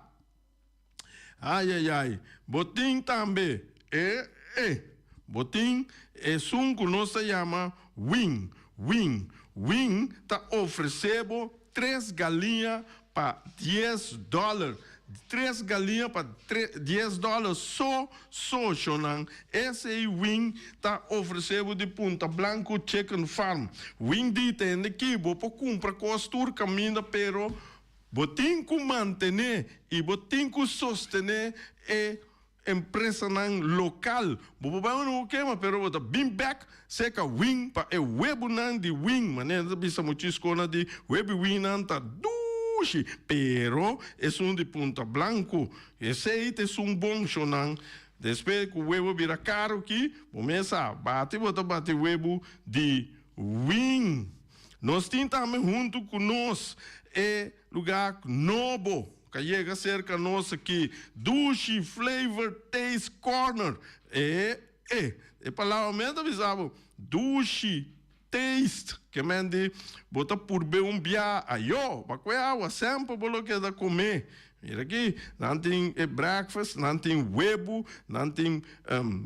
Ai ai ai, bo tin tambe e e, bo tin esun ku nos ta yama wing, wing. Wing ta ofresé bo tres galiña pa dies dòler. Tres galiña pa dies dòler so, so, shonnan. Esei wing ta ofresé bo di Punta Blanco Chicken Farm. Wing di tende ki bo por kumpra kos tur kaminda pero Bo tin ku mantené i bo tin ku sostené e empresanan lokal. Bo por bai unda bo kema pero bo ta bin bèk serka win pa e webunan di win. Manera ta bisa muchiskona di webi winnan ta dushi pero esun di Punta Blanco esei ta esun bon shonnan. Despues ku webu bira karu ki bo mes sa bati bo ta bati webu di win. Nos tin tambe huntu ku nos e lugá nobo ku a yega serka nos aki, Dushi Flavor Taste Corner. E e e palabra mes ta bisa bo, Dushi Taste, ke men di bo ta purb'é un bia ayó, ba kue awa semper bo lo keda komé. Mira aki, nan tin e breakfast, nan tin webu, nan tin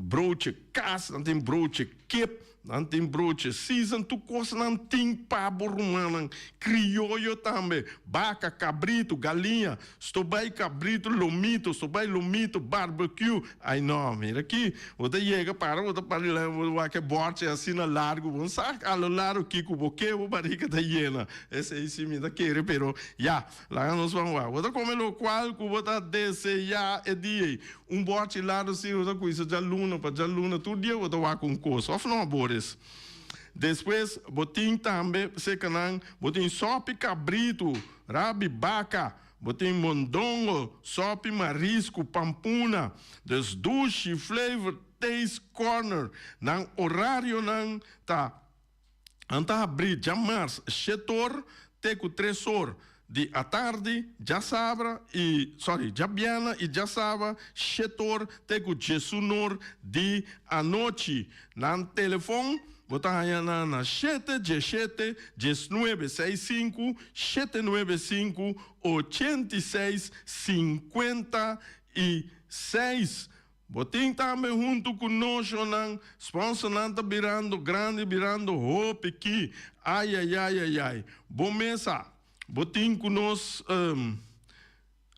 broodje kas, nan tin broodje kip. Nan tin broche season tur kos nan tin pa bo rumannan crioyo tambe baka cabrito galiña stobay cabrito lomito stobay lomito barbecue ay no mira aki bo ta yega para bo ta para bo wak e borchi asina largo bo no sa a lo largo kico bo ke bo barica ta yena esey si mi ta kere pero ya Laga nos ban wak. Bo ta come locual cu bo ta desea e dia ei. Un borchi largo si bo ta cuminsa djaluna pa djaluna tur dia bo ta wak un cos. Of no, Boris? Despues bo tin tambe cerca nan bo tin sopi cabrito, rabi baca, bo tin mondongo, sopi marisco, pampuna. Dus Dushi Flavor Taste Corner. Nan horarionan ta. Nan ta habrí djamars shetor te ku tresor di atardi, djasabra i, sorry, djabièrnè i djasabra shetor te ku djesunor di anochi. Nan telefon bo ta haña nan na shete djeshete djesnuebe seis sinku, shete nuebe sinku, 86 56. Bo tin tambe huntu ku noshonan, sponsornan ta birando grandi, birando hopi ki. Ayayayayay. Bo mesa, bo tin ku nos,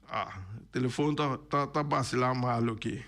ah, telefon ta ta ta basila malo ki.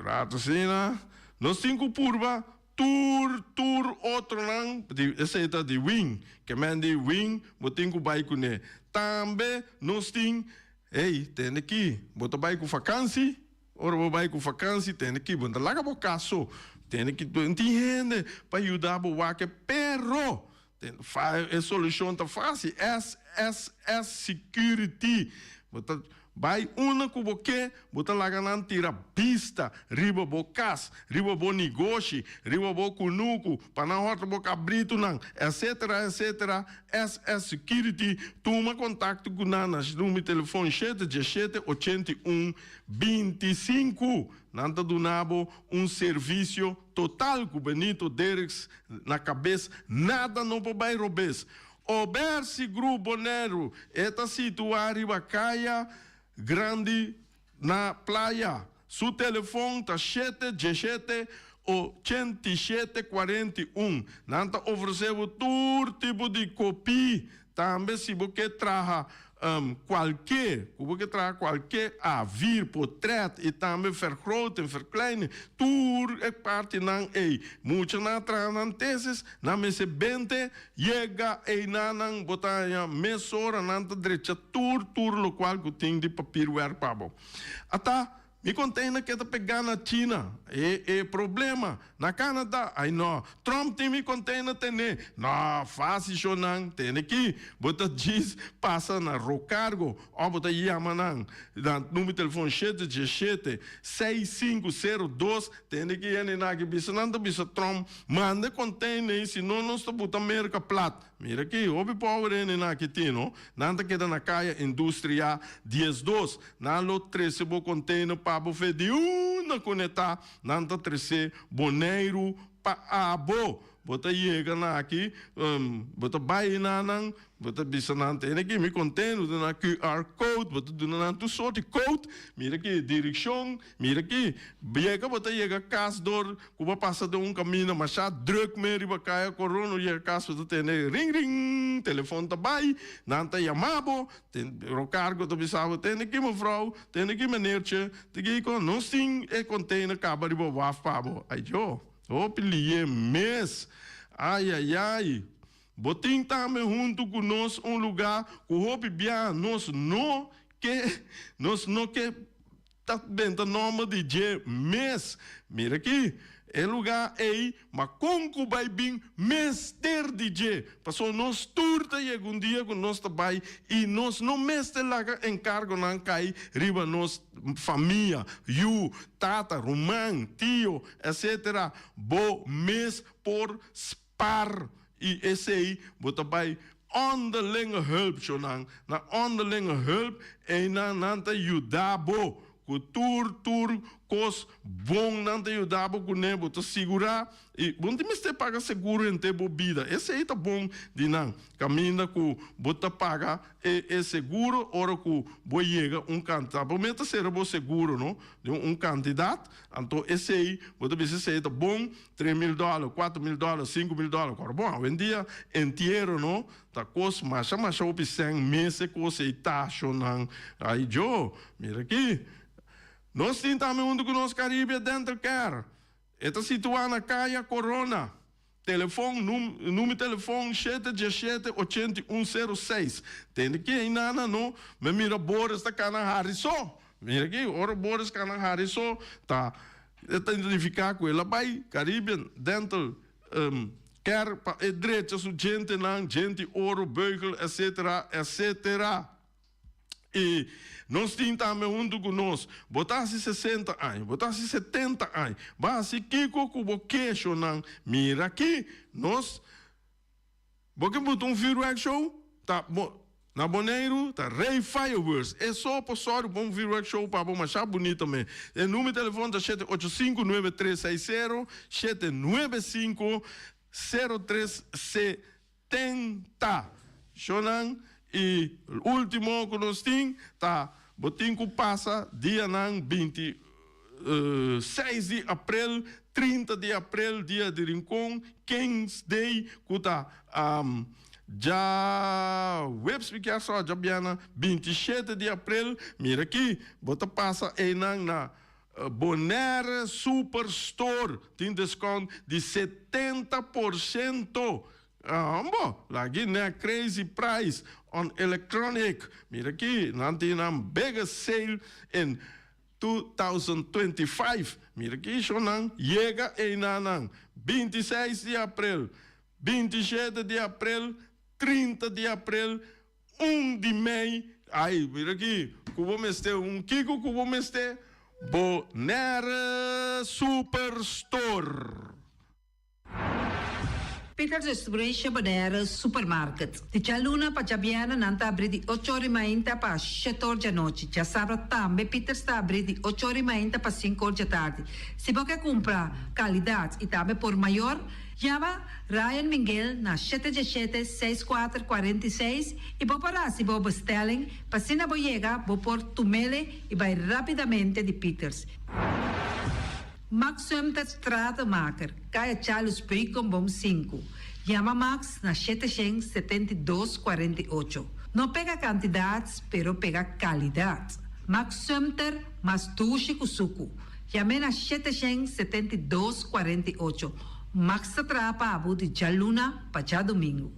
Rato asina, nos tin ku purba tur tur otro. otronan di esei ta di wing, ke men di wing bo tin ku bai kuné. Tambe nos tin, hey, tende ki, bo ta bai ku fakansi? Ora bo bai ku fakansi, tende ki, bo no ta laga bo kas so, tende ki tin hende pa yuda bo wak e pero e solushon ta fásil, SSS Security. Bo ta bai unda ku bo ke, bo ta laga nan tira bista riba bo kas, riba bo negoshi, riba bo kunuku, pa nan hòrta bo kabritunan, etsetera, etsetera. SS Security, tuma kontakto ku nan na number di telefòn shete diesshete 81 25. Nan ta duna bo un servisio total ku Benito Derks na kabes, nada no por bai robes. Obersi Group Boneiru e ta situá riba Kaya Grandi na Playa. Su telefon ta shete diesshete 87 41. Nan ta ofresé bo tur tipo di kopí. Tambe si bo ke traha kualke, ku bo ke traha kualke A4, potret i tambe vergroten, verkleinen, tur e partinan ei. Muchanan a traha nan tesis, nan mester bente, yega einanan bo ta haña mesora nan ta drecha tur tur lokual ku tin di papierwerk pa bo. Ata Mi container ke ta pegá na China. E e problema. Na Canada. Ai no. Trump tin mi container tene. No, fácil shownan. Tene ki. Bo ta djis pasa na Rocargo of bo ta yama nan na number telefon shete 17 6502. Tene ki hende na aki bisa nan ta bisa Trump manda e container ei si no nos ta buta Merca plat. Mira ki hopi power hende na aki tin no. Nan ta keda na Kaya Industria 12. Nan lo trese bo container pa bo fe di unda cu ne ta. Nan ta trese Boneiru pa abo. Bo ta yega na aki, bo ta bai na nan, bo ta bisa nan tene aki mi container, bo ta duna QR code, bo ta duna nan tur soort di code. Mira aki direccion, mira aki. Yega bo ta yega cas door Ku bo pasa den un kaminda masha drùk me riba kaya Korona, bo yega kas bo ta tende ring ring, telefòn ta bai, nan ta yama bo, Rocargo ta bisa bo, tende aki mevrouw, tende aki meneertje, te kiko, nos tin e container kaba riba waf pa bo. Ayó, hopi lié mes. Ayayay. Bo tin tambe huntu ku nos un lugá ku hopi biaha nos no ke, nos no ke. Ta benta nomber di dje mes. Mira aki, e lugá ei, ma kon ku bai bin mester di dje? Pasobra nos tur ta yega un dia ku nos ta bai i nos no mester laga enkargonan kai riba nos famia, yu, tata, ruman, tio, etsetera. Bo mes por spar i esei bo ta bai Onderlinge hulp, Shonan, na onderlinge hulp einan nan ta yuda bo ku tur tur kos bon nan ta yuda bo kuné, bo ta sigurá i bo no tin mester paga seguro henter bo bida, esei ta bon di nan kaminda ku bo ta paga e e seguro ora ku bo yega un kantidat, bo mester sera bo seguro no di un kantidat, anto esei bo ta bisa esei ta bon. 3000 dòler, 4000 dòler, 5000 dòler, kòrda bon awendia entiero no ta kos masha masha hopi sèn mes e kos ei ta shonnan ai djo mira aki nos tin tambe huntu ku nos Caribia Dental Care e ta situá na Kaya Corona telefon num numero telefon shete 17 81 06 tende ki einana no mi mira Boris ta kana hari so mira aki ora Boris kana hari so ta E ta identifiká ku el a bai Caribbean Dental Care pa e drecha su djentenan, djenti oro, beugel, etc. Etc. I nos tin tambe huntu ku nos, bo ta hasi 60 aña, bo ta hasi 70 aña, bo a hasi kiko ku bo keshonan. Mira aki, nos. Bo ke buta un vuurwerk show? Ta bo na Boneiru ta Rey Fireworks. E so por sòru pa un vuurwerk show pa bo masha bunito me. E numero di telefon ta shete ocho sinku nuebe tres seis sero, shete nuebe sinku sero tres 70. Shownan i ultimo ku nos tin ta bo tin ku pasa dianan 26 di aprel, 30 di aprel, dia di Rincon, Kings Day, ku ta djaweps mi kier sa djabièrnè 27 di aprel, mira aki bo ta pasa einan na. Bonaire Superstore tin deskount di 70%. Hombo, lagi ne crazy price on electronic. Mira aki, nan tin nan biggest sale in 2025. Mira aki, shonnan, yega einan 26 di aprel, 27 di aprel, 30 di aprel, 1 di mei. Ai, mira aki, ku bo mester un kiko ku bo mester Bonaire Superstore. Peters Distribution Bonaire Supermarket. Di djaluna pa djabièrnè nan ta abrí di 8 or i mainta pa 7 or djanochi. Djasabra tambe Peters ta abrí di 8 or i mainta pa 5 or djatardi. Si bo ke kumpra kalidat i tambe por mayor, yama Ryan Miguel na 717 64 46 i bo por hasi bo bestelling pa asina bo yega bo por tumele i bai rápidamente di Peters. Max Sumter Stratenmaker, Kaya Charles Beukenboom 5. Yama Max na 772 48. No pega kantidat, pero pega kalidat. Max Sumter, mas dushi ku suku. Yam'é na 772 48. Max ta traha pa abo di djaluna pa djadumingu.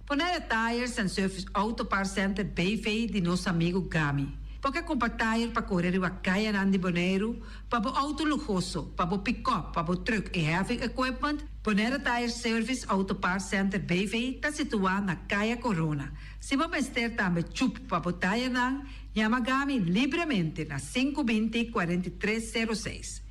Bonaire Tires and Service Auto Parts Center BV di nos amigu Gami. Bo ke kumpra tire pa kore riba kayanan di Boneiru, pa bo outo luhoso, pa bo pick-up, pa bo truck i heavy equipment? Bonaire Tire Service Auto Parts Center BV ta situá na Kaya Corona. Si bo mester tambe chup pa bo tirenan, yama Gami libremente na 520 43 06.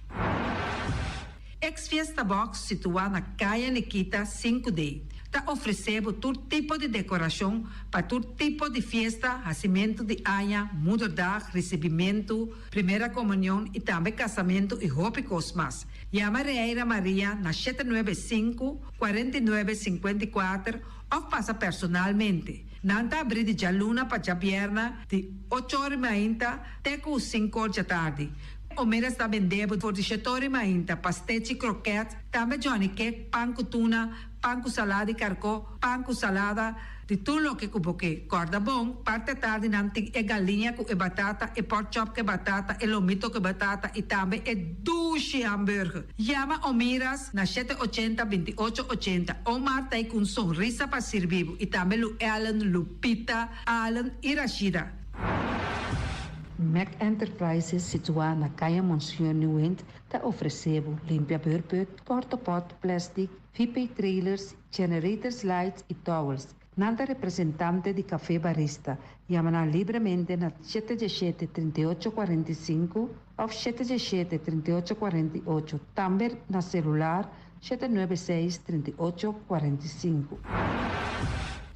Ex Fiesta Box, situá na Kaya Nikita 5D, ta ofresé bo tur tipo di dekorashon pa tur tipo di fiesta, hasimentu di aña, moederdag, risibimentu, primera komunion i tambe kasamentu i hopi kos mas. Yama Reira Maria na 795 49 54 òf pasa personalmente. Nan ta abrí di djaluna pa djabièrnè di 8 or i mainta te ku 5 or djatardi. Omera ta bende bo for di 7 or i mainta pastechi, kroket, tambe johnny cake, pan ku tuna, pan ku salada di karkó, pan ku salada, di tur loke ku bo ke. Kòrda bon, parti atardi nan tin e galiña ku e batata, e pork chop ku e batata, e lomito ku e batata i tambe e dushi hamburger. Yama Omiras na 780 28 80. Omar ta ku un sonrisa pa sirbi bo i tambe Lu Ellen, Lupita, Allen i Rashida. Mac Enterprises, situá na Kaya Monsieur Nieuwind, ta ofresé bo limpia beurput, porta-pot, plastic, VP trailers, generators lights i towels. Nan ta representante di Café Barista. Yama nan libremente na 717 38 45 òf 717 38 48. Tambe na selular 796 38 45.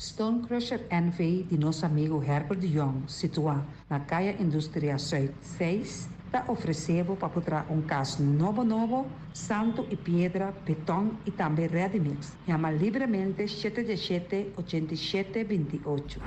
Stone Crusher NV di nos amigu Herbert de Jong, situá na Kaya Industria Zuid 6, ta ofresé bo pa traha un kas nobo nobo, santu i piedra, beton i tambe ready mix. Yama libremente 717 87 28.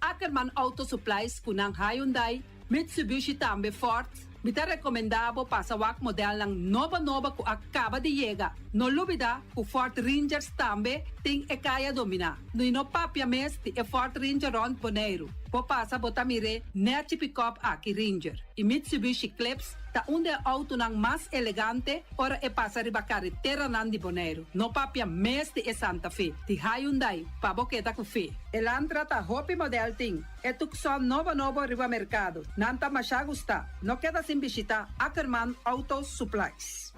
Ackerman Auto Supplies ku nan Hyundai, Mitsubishi tambe Ford. Mi ta rekomendá bo pasa wak modelnan nobo nobo ku a kaba di yega. No lubidá ku Ford Rangers tambe tin e kaya dominá. No no papia mes di e Ford Ranger rònt Boneiru. Bo pasa bo ta mir'é nèchi pick-up aki Ranger. I Mitsubishi Eclipse ta un di e outonan mas elegante ora e pasa riba kareteranan di Boneiru. No papia mes di e Santa Fe. Di Hyundai, pa bo keda ku fe. Elantra ta hopi model tin. E Tucson nobo nobo riba merkado. Nan ta masha gusta. No keda sin bishitá Ackerman Auto Supplies.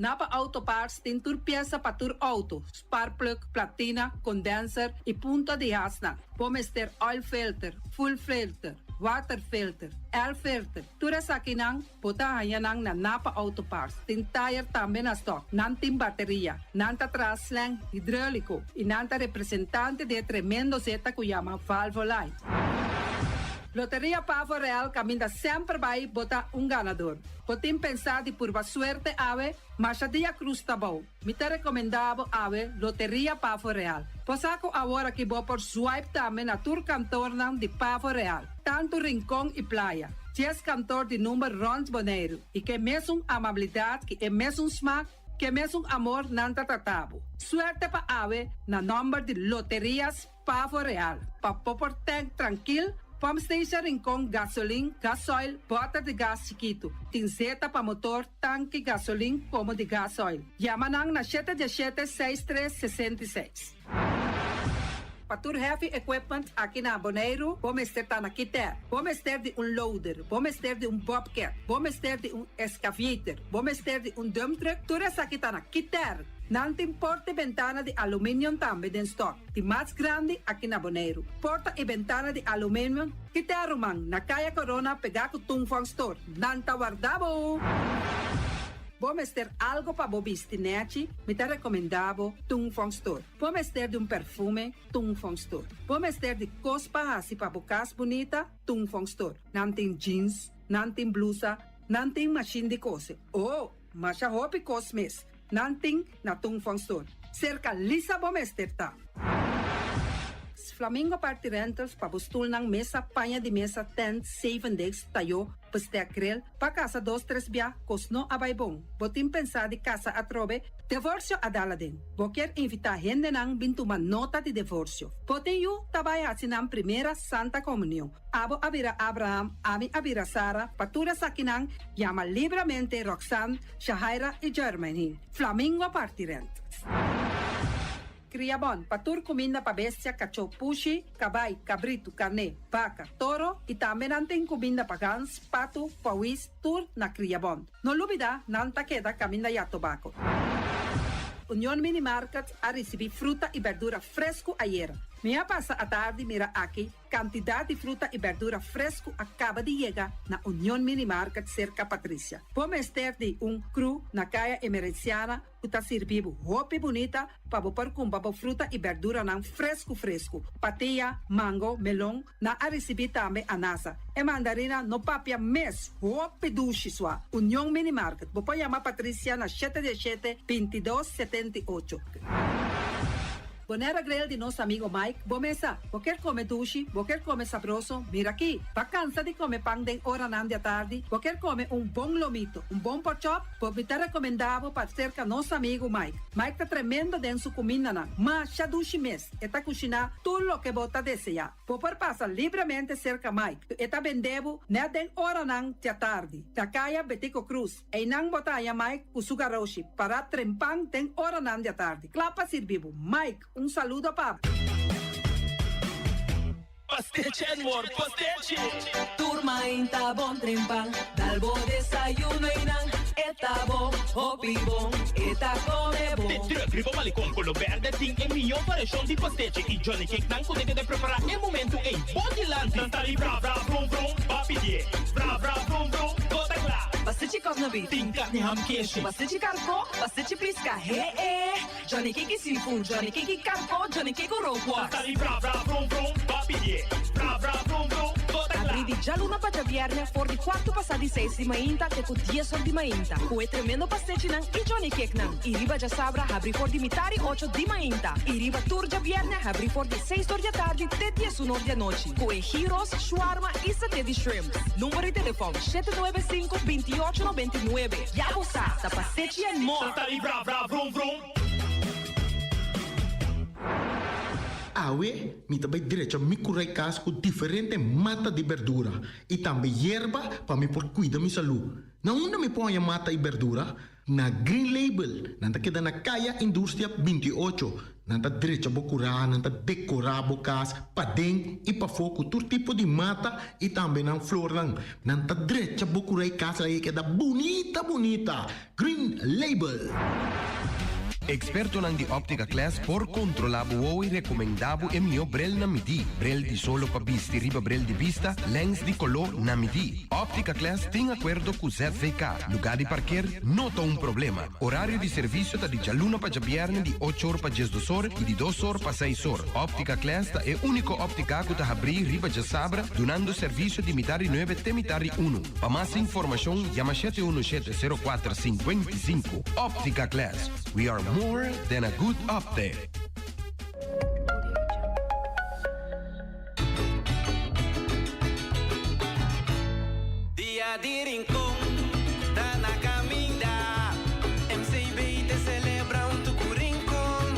Napa Auto Parts tin tur piesa pa tur outo, spark plug, platina, condenser i punta di hasnan. Bo mester oil filter, fuel filter, water filter, air filter. Tur esakinan bo ta haña nan na Napa Auto Parts. Tin tire tambe na stock. Nan tin bateria. Nan ta traha slang hidráuliko i nan ta representante di e tremendo zeta ku yama Valvoline. Loteria Pavo Real kaminda semper bai bo ta un ganador. Bo tin pensá di purba suerte awe, masha dia krus ta bou. Mi ta rekomendá bo awe Loteria Pavo Real. Bo sa ku awor aki bo por swipe tambe na tur kantornan di Pavo Real, tantu Rincon i Playa. 10 kantor di number rònt Boneiru i ku e mesun amabilidat, ku e mesun smak, ku e mesun amor nan ta trata bo. Suerte pa awe na nòmber di Loterias Pavo Real. Pa bo por tank trankil. Pump Station Rincon gasolin, gasoil, bòter di gas chikitu. Tin zeta pa motor, tanki, gasolin komo di gasoil. Yama nan na shete diesshete seis tres 66. Pa tur heavy equipment aki na Boneiru, bo mester ta na Kiter. Bo mester di un loader, bo mester di un bobcat, bo mester di un excavator, bo mester di un dump truck, tur esaki ta na Kiter. Nan tin porta i bentana di aluminium tambe den stock, di mas grandi aki na Boneiru. Porta i bentana di aluminium, Kiter ruman, na Kaya Corona pegá ku Tung Fong Store. Nan ta warda bo! Bo mester algo pa bo bisti nèchi? Mi ta rekomendá bo Tung Fong Store. Bo mester di un perfume? Tung Fong Store. Bo mester di kos pa hasi pa bo kas bunita? Tung Fong Store. Nan tin jeans, nan tin blusa, nan tin mashin di kose. Oh, masha hopi kos mes nan tin na Tung Fong Store. Serka Lisa bo mester ta. Flamingo Party Rentals pa bo stulnan, mesa, paña di mesa, tent, zevendegs, tayó, bestek grill, pa kasa dos tres bia, kos no a bai bon. Bo tin pensá di kasa atrobe? Devorsio a dal aden. Bo kier invitá hendenan bin tuma nota di devorsio. Bo tin yu ta bai hasi nan primera Santa Komunion. Abo a bira Abraham, ami a bira Sara, pa tur esakinan yama libramente Roxanne, Shahaira i Jermaine. Flamingo Party Rentals. Kria bon pa tur kuminda pa bestia, kachó, pushi, kabai, kabritu, karné, baka, toro i tambe nan tin kuminda pa gans, patu, pawis, tur na Kria Bon. No lubida nan ta keda kaminda ya tobako. Union Mini Market a risibí fruta i berdura fresku ayera. Mi a pasa atardi mira aki Kantidat di fruta i bèrdura fresku a kaba di yega na Union Mini Market serka Patricia. Bo mester di un kru na Kaya Emerenciana ku ta sirbi bo hopi bunita pa bo por kumpra bo fruta i bèrduranan fresku fresku. Patia, mango, melon, nan a risibí tambe anasa. E mandarina no papia mes, hopi dushi sua. Union Mini Market, bo por yama Patricia na shete dieshete, 22, 78. Bonaire Grill di nos amigo Mike, bo mesa. Bo kier come dushi, bo kier come sabroso, mira aki. Ba cansa di come pan den oranan di atardi, bo kier come un bon lomito, un bon porkchop, bo mi ta recomenda bo pa cerca nos amigo Mike. Mike ta tremendo den su cumindanan, masha dushi mes, e ta cushina tur loke bo ta desea. Bo por pasa libremente cerca Mike, e ta bende bo net den oranan di atardi, na caya Betico Croes. Einan bo ta haña Mike ku su garoshi pará trempan den oranan di atardi, kla pa sirbi bo. Mike, un saludo pa bo. Pastechi and more pastechi! Tur mainta bon trempan, dal bo desayuno einan e ta bon, hopi bon, e ta come bon. De truck riba malecon color berde tin e miyo variacion di pastechi y Johnny Cake nan cu ta keda prepara e momento ey bo dilanti. Nan ta di bra bra brum brum, ba pidie bra bra brum brum, bo ta kla. Pastechi kòf na bif. Tin karni ham keshi. Pastechi karkó, pastechi piska, he e. Johnny Cake seafood, Johnny Cake karkó, Johnny Cake rookworst. Nan ta di bra bra brum brum, ba pidie bra bra brum brum, bo ta kla. Abrí di djaluna pa djabièrnè for di kuartu pasá di seis di mainta te ku dies or di mainta ku e tremendo pastechinan i Johnny Cakenan. I riba djasabra habrí for di mitá di ocho di mainta i riba tur djabièrnè habrí for di seis or di atardi te diesun or di anochi ku e gyros, shawarma i saté di shrimps. Number di telefòn, shete nuebe sinku, 28 99. Ya bo sa, ta pastechi and more! Nan ta di bra bra vrum vrum. Awe mi ta bai drecha mi kurai kas ku diferente mata di berdura i tambe yerba pa mi por kuida mi salú. Na unda mi por haña mata i berdura? Na Green Label. Nan ta keda na Kaya Industria 28. Nan ta drecha bo kurá, nan ta dekorá bo kas paden i pafó ku tur tipo di mata i tambe nan flornan. Nan ta drecha bo kurá i kas ei keda bunita bunita. Green Label. Ekspertonan di Optica Class por kontrolá bo wowo i rekomendá bo e mihó brel na midí. Brel di solo pa bisti riba brel di bista, lèns di koló na midí. Optica Class tin akuerdo ku ZVK. Lugá di parker no ta un problema. Orario di servisio ta di djaluna pa djabièrnè di ocho or pa 12 or i di dos or pa seis or. Optica Class ta e úniko óptika ku ta habrí riba djasabra dunando servisio di mitar di nuebe te mitar di unu. Pa mas informashon yama shete unu shete sero kuater 55. Optica Class, we are more than a good optic. Dia di Rincon ta na caminda, MCB te celebra hunto cu Rincon.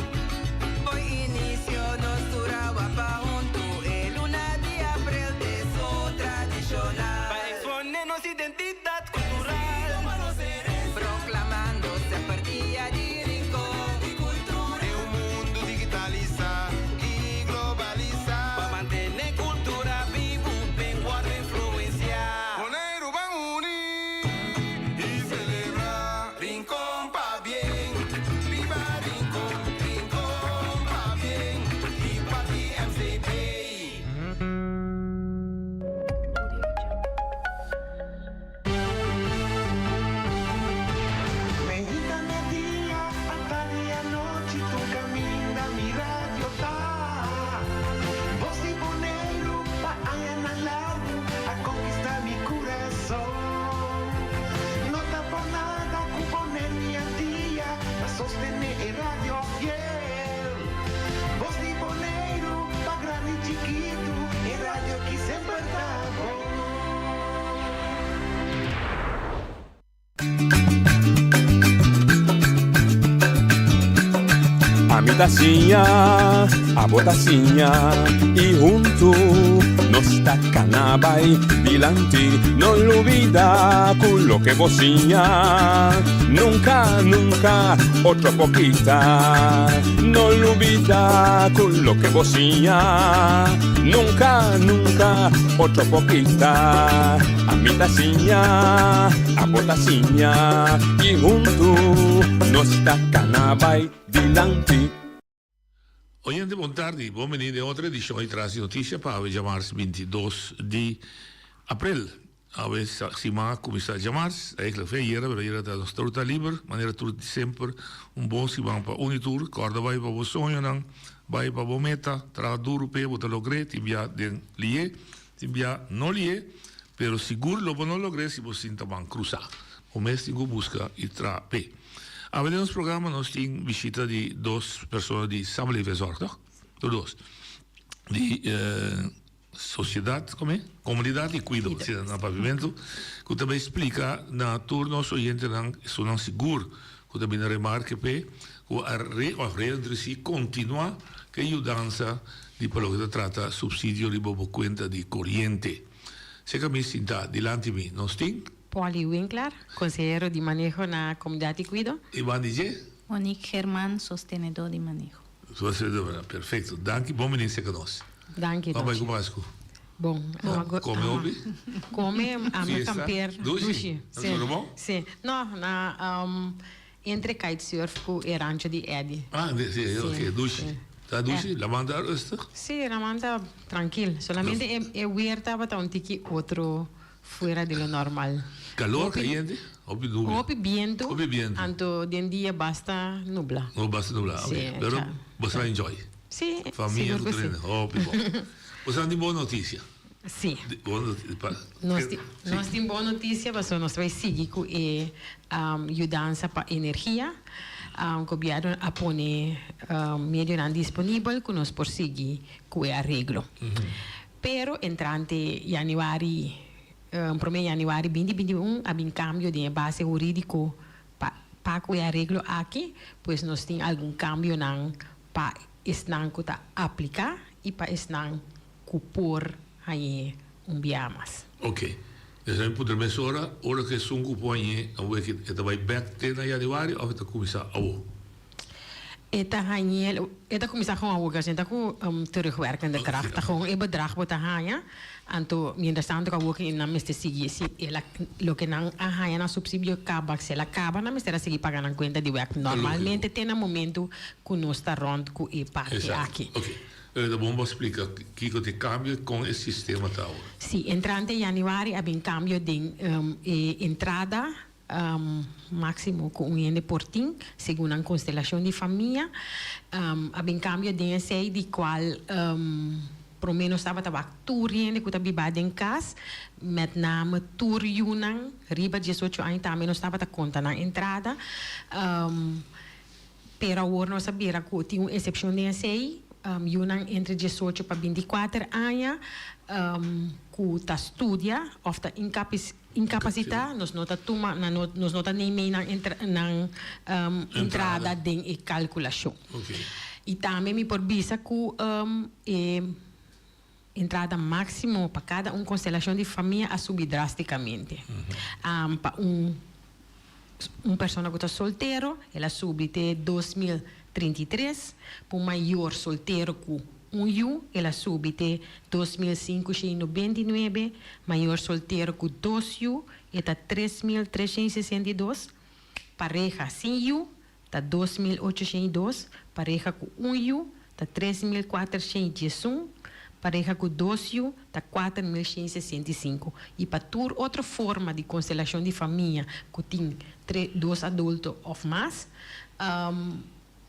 Fo'i inicio nos tur a wapa hunto, e luna di april t'esun. Ami ta siña, abo ta siña y hunto nos ta cana bay dilanti. No lubida cu loke bo siña nunca, nunca otro por kita. No lubida cu loke bo siña nunca, nunca otro por kita. Ami ta siña, abo ta siña y hunto nos ta cana bay dilanti. Oyente bon tardi, bon bini den otro edicion di Tras di Noticia pa awe djamars 22 di april. Awe siman a cuminsa djamars, eigenlijk fe ayera, pero ayera ta nos tur ta liber, manera tur di semper un bon siman pa un y tur. Corda bay pa bo soñonan, bay pa bo meta, traha duro p'e bo ta logr'e, tin bia den li'e, tin bia no li'e, pero sigur lo bo no logr'e si bo sinta man crusa. Bo mes tin cu busca y traha p'e. Awe den nos programa nos tin bishita di dos persona di Samenleving en Zorg, toch? Tur dos. Di Sociedad, como e? Comunidad y Cuido, si na Papiamento, cu ta bay splica na tur nos oyentenan, esunnan sigur cu ta bini remarke p'e, cu a re of reintroduci, continua cu e yudansa di pa loke ta trata subsidio riba bo cuenta di coriente. Seca mi sinta dilanti mi, nos tin. Polly Winkler, konsehero di maneho na Komunidat di Kuido. I ban di dje? Monique German, sostenedó di maneho. Sostenedó di maneho, perfekto. Danki, bon bini serka nos. Danki, Bon bai ku Pasku? Bon. Kome hopi? Kome, ami kampeer. Dushi? Si. Si. No, na entre kitesurf ku e rancho di Eddy. Ah, si, oke, dushi. Ta dushi? Laman ta rustig? Si, laman ta trankil. Solamente e weer tabata un tiki otro. Fuera di lo normal. Calor, cayente, hopi nubia. Hopi biento. Hopi biento. Anto den dia basta nubla. Oh, basta nubla, ok. Sí, Pero cha. boso a enjoy. Sí, Famia sigur cu cu sí. tur hende, hopi bon. Boso tin bon noticia. Sí. Bon noticia pa. Nos tin, Sí. nos tin bon noticia pasobra nos ta bay sigui cu e yudansa pa energia. Gobierno a pone medionan disponibel cu nos por sigui cu e areglo. Pero entrante januari, prome januari binti 21 a bin cambio den e base huridico pa pa cu e areglo aki, pues nos tin algun cambionan pa esnan cu ta aplica y pa esnan cu por hañ'é un bia mas. Ok. Esnan mi puntra mesora, ora cu esun cu por hañ'é awor e ta bay bek te na januari of e ta cuminsa awor? E ta hañ'é, e ta kuminsá gewoon awor, kasi ta ku terugwerkende kracht, ta gewoon e bedrag bo ta haña, anto mientras tanto ku awor nan mester sigui, si el a, loke nan a haña na supsidio kaba, si el a kaba nan mester a sigui paga nan kuenta di wèk normalmente te na momento ku nos ta rònt ku e parti aki. Exacto, ok. Pero ta bon bo splika kiko ta e kambio i kon e sistema ta awor. Si, entrante yanüari a bin kambio den e entrada Máximo ku un hende por tin, segun nan konstelashon di famia. A bin kambio den esei di kual promé nos tabata wak tur hende ku ta biba den kas, mèt name tur yunan riba diesocho aña tambe nos tabata konta nan entrada. Pero awor nos a bira ku tin un esepshon den esei, yunan entre diesocho pa bintikuater aña ku ta studia òf ta inkapasitá, nos no ta tuma nan no nos no ta neimei nan nan entrada den e kalkulashon. I tambe mi por bisa ku e entrada máksimo pa kada un konstelashon di famia a subi drástikamente. Pa un un persona ku ta soltero el a subi te 2033, pa un mayor soltero ku un yu el a subi te 2599, mayor soltero ku dos yu e ta 3362, pareha sin yu ta 2802, pareha ku un yu ta 3411, pareha ku dos yu ta 4165 i pa tur otro forma di konstelashon di famia ku tin tre dos adulto òf mas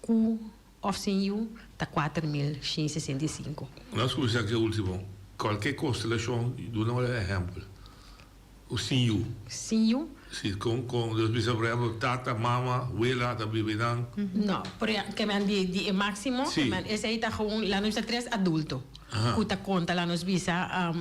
ku òf sin yu ta 4165. Nos kuminsá ku e último. Kualke konstelashon, duna un ehèmpel. Ku sin yu. Sin yu? Si, kon, kon, nos bisa por ehempel, tata, mama, wela ta biba einan. No, por ehempel, ke men di, di e máximo, ke men, esei ta gewoon, laat nos bisa tres adulto ku ta konta, laat nos bisa,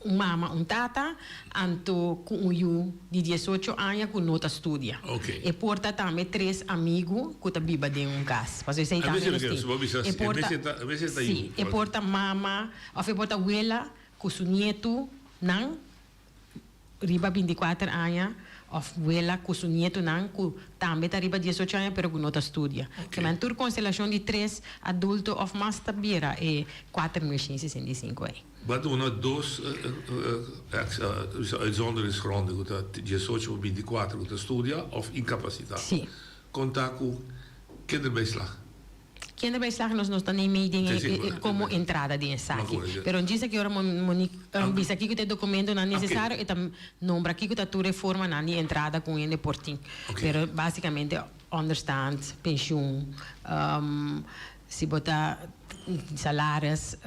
Un mama, un tata, anto ku un yu di diesocho aña ku no ta studia. E por ta tambe tres amigu ku ta biba den un kas. Pasobra esei tambe nos tin. E por ta, sí, e por ta mama òf e por ta wela ku su nietunan riba bintikuater aña òf wela ku su nietunan ku tambe ta riba diesocho aña pero ku no ta studia. Kemen tur konstelashon di tres adulto òf mas ta bira e 4165 ei. Bo a duna dos uitzonderingsgronden ku ta diesocho pa bintikuater ku ta studia òf inkapasitá. Sí. Kon ta ku kinderbijslag? Kinderbijslag nos no ta nei mei den e komo entrada den esaki. Pero djis aki ora Monique bisa kiko ta e dokumentonan nesesario e ta nombra kiko ta tur e formanan di entrada ku un hende por tin. Pero basikamente onderstand, penshun, Si bo ta salaris,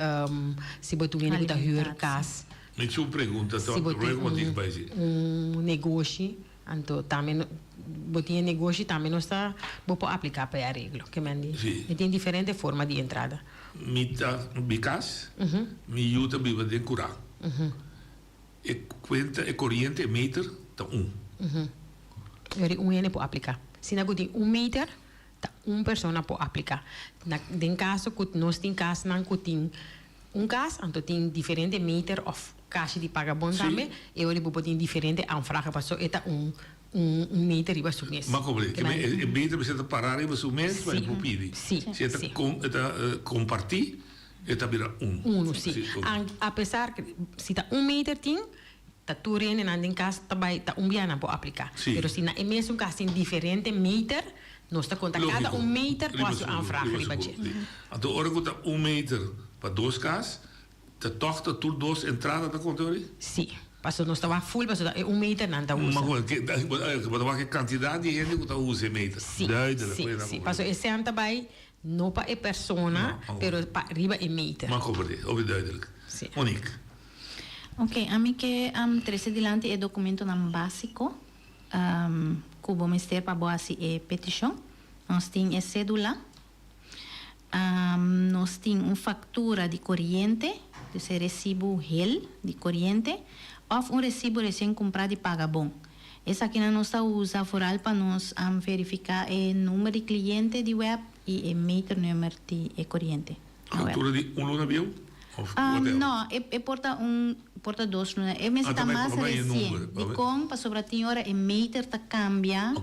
si bo ta un hende ku ta hür kas. Mi tin un pregunta Si bo tin un negoshi, anto tambe bo tin e negoshi tambe nos ta bo por apliká pa e areglo. Ke men di? Mi tin diferente forma di entrada. Mi ta mi kas, mi yu ta biba den kurá. E kuenta, e koriente, e meter ta un. Eri un hende por apliká. Si nan ku tin un meter. Ta un persona por aplica. Na den caso cu nos tin casnan cu tin un cas, anto tin diferente meter of cashi di paga bon tambe, e ora bo por tin diferente aanvragen paso e ta un un meter riba su mes. Ma como e meter mester ta para riba su mes pa e por pidi. Si e ta e ta comparti e ta bira un. Uno si. A pesar si ta un meter tin. Ta tur hendenan den kas ta bai ta un bia nan por apliká. Pero si na e mesun kas tin diferente meter, nos ta konta kada un meter ku hasi un aanvraag riba dje. Anto ora ku ta un meter pa dos kas, ta tòg ta tur dos entrada ta konta ori? Sí, pasobra nos ta wak ful pasobra e un meter nan ta usa. Ma bo ta wak e kantidat di hende ku ta usa e meter. Sí, sí, sí. Pasobra e sèn ta bai no pa e persona, pero pa riba e meter. Ma komprendé, hopi duidelijk. Monique. Ok, ami ke trese dilanti e dokumentonan básiko ku bo mester pa bo hasi e petishon. Nos tin e sédula, nos tin un faktura di koriente, dus e resibu hel di koriente, òf un resibu resien kumprá di Pagabon. Esakinan nos ta usa foral pa nos verifiká e number di kliente di web i e meternummer di e koriente. Faktura di un luna bieu of whatever? No, e por ta un, por ta dos luna. E mester ta mas recien. Dikon? Pasobra tin ora e meter ta cambia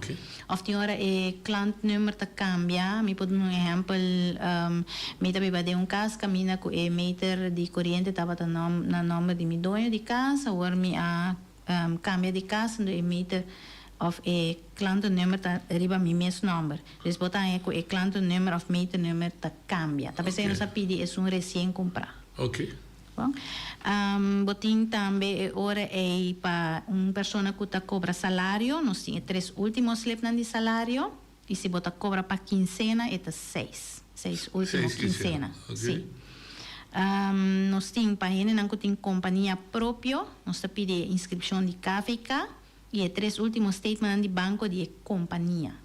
of tin ora e klantnummer ta cambia. Mi por duna un ehempel, mi ta biba den un cas caminda cu e meter di coriente tabata na nomber di mi doño di cas. Awor mi a Cambia di cas ndo e meter of e klantennummer ta riba mi mes nomber. Dus bo ta haña cu e klantennummer of meternummer ta cambia. Ta pesey nos a pidi esun recien cumpra. Ok. Bon. Bo tin tambe e ora ey pa un persona cu ta cobra salario, nos tin e tres ultimo slipnan di salario y si bo ta cobra pa quincena e ta seis. Seis ultimo quincena. Si. Nos tin pa hendenan ku tin kompania propio, nos ta pidi e inskripshon di KVK i e tres ultimo statementnan di banko di e kompania.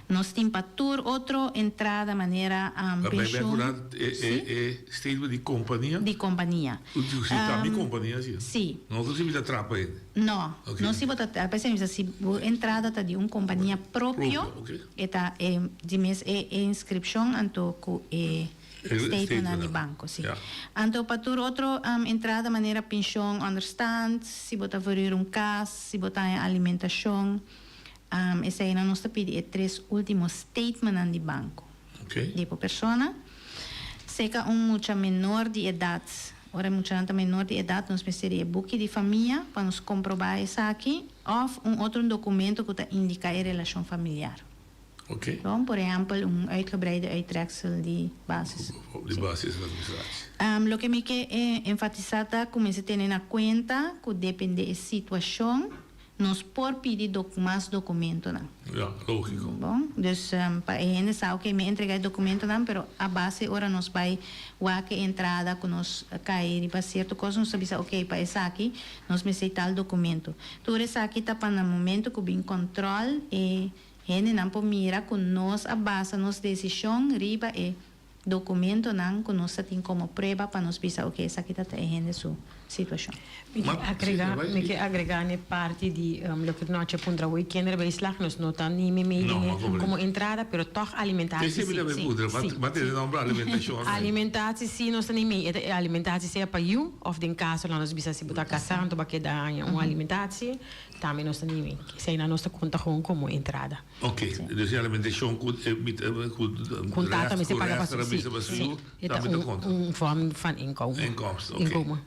Nos tin pa tur otro entrada manera penshun. Si. E statement di kompania? Di kompania. Si ta mi kompania si. Si. No ku si mi ta trapa hende. No, no si bo ta, p'esei mi bisa si bo entrada ta di un kompania propio, e ta e di mes e inskripshon anto ku e statementnan di banko, si. Anto pa tur otro entrada manera penshon, onderstand, si bo ta verhuur un kas, si bo ta haña alimentashon, eseinan nos ta pidi e tres ultimo statementnan di banko di bo persona. Seka un mucha menor di edat. Ora e muchanan ta menor di edat nos mester di e buki di famia pa nos komprobá esaki òf un otro dokumento ku ta indiká e relashon familiar. Oké. Bon, por ehèmpel un uitgebreide uittreksel di basis. Di basisadministratie. Loke mi ke enfatisá ta ku mester tene na kuenta ku dependé e situashon Nos por pidi dok mas dokumentonan. Ja, lógiko. Bon, dus pa e hende sa, oke, mi a entrega e dokumentonan, pero a base ora nos bai wak e entrada ku nos kai riba sierto kos, nos ta bisa, oke, pa esaki nos mester tal dokumento. Tur esaki ta pa na momento ku bin kòntròl e hendenan por mira ku nos a basa nos desishon riba e dokumentonan ku nos ta tin komo prueba pa nos bisa, oke, esaki ta ta e hende su. situashon. Mi ke agrega, mi ke agrega n'e parti di loke Nochi a puntra hoy, kinderbijslag nos no ta ni meimei den e komo entrada, pero tòg alimentatie si. Si, si. Alimentatie si nos ta ni mei, e ta e alimentatie sea pa yu òf den kaso laat nos bisa si bo ta kasá anto bo a keda haña un alimentatie, tambe nos ta ni mei. Eseinan nos ta konta gewoon komo entrada. Ok, dus e alimentacion cu cu Cu tata mester paga pa su, si, si. E ta un vorm van inkomen. Inkomsten, ok. Inkomen.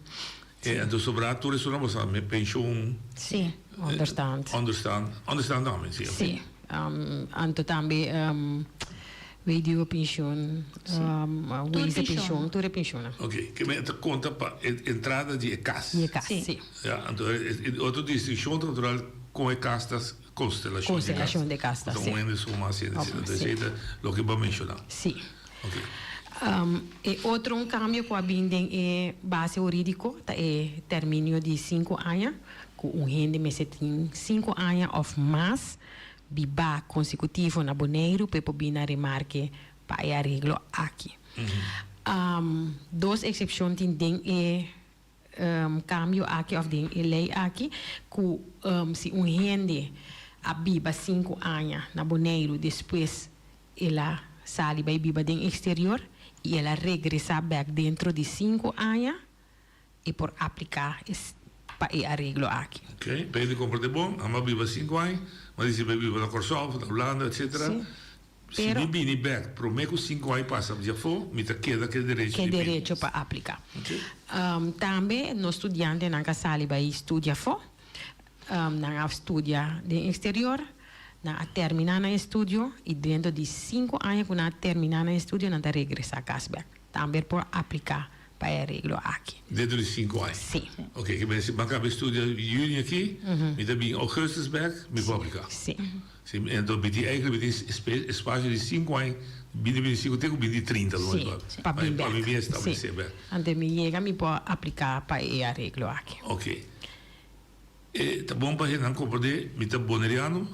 E anto sobra tur esun nan boso pensioen. Si, onderstand. Onderstand, onderstand tambe, si. Si, anto tambe weduwe pensioen, wezen pensioen, tur e pensioennan. Ok, ke men ta konta pa e entrada di e kas. Di e kas, si. Ja, anto e otro distinkshon ta natural kon e kas ta Constelacion Constelacion di casta, si. Un hende suma asina, asina. Entonces esey ta loke bo a menciona. Si. Ok. E otro un cambio cu a bin den e base huridico ta e terminio di cinco aña, cu un hende mester tin cinco aña of mas biba consecutivo na Boneiru pa e por bin na remarke pa e areglo aki. Dos excepcion tin den e cambio aki of den e ley aki cu si un hende a biba cinco aña na Boneiru despues el a sali bay biba den exterior y el a regresa bek dentro di cinco aña e por aplica pa e areglo aki. Ok, pa hende comprende bon, amo a biba cinco aña, ma dici bay biba na Corsou, na Hulanda, etcetera. Si mi bini bek prome ku sinku aña pasa di afó, mi ta keda ku e derecho di bini. Ke derecho pa apliká. Tambe nos studiantenan ka sali bai studia afó. Nan a studia den eksterior, nan a terminá nan estudio i dentro di sinku aña ku nan a terminá nan estudio nan ta regresá kas bek. Tambe por apliká pa e areglo aki. Dentro di sinku aña? Sí. Oke, ke mester mi a kaba e studia yüni aki, mi ta bini ougùstus bek, mi por apliká? Sí. Si, enton mi tin eigenlijk mi tin espacio di sinku aña, binti binti sinku te ku binti trinta lo Sí, pa bin pa mi bek. bin establece Sí. bek. Antes mi yega mi por aplica pa e areglo aki. Ok. E ta bon pa hendenan comprende mi ta Boneriano,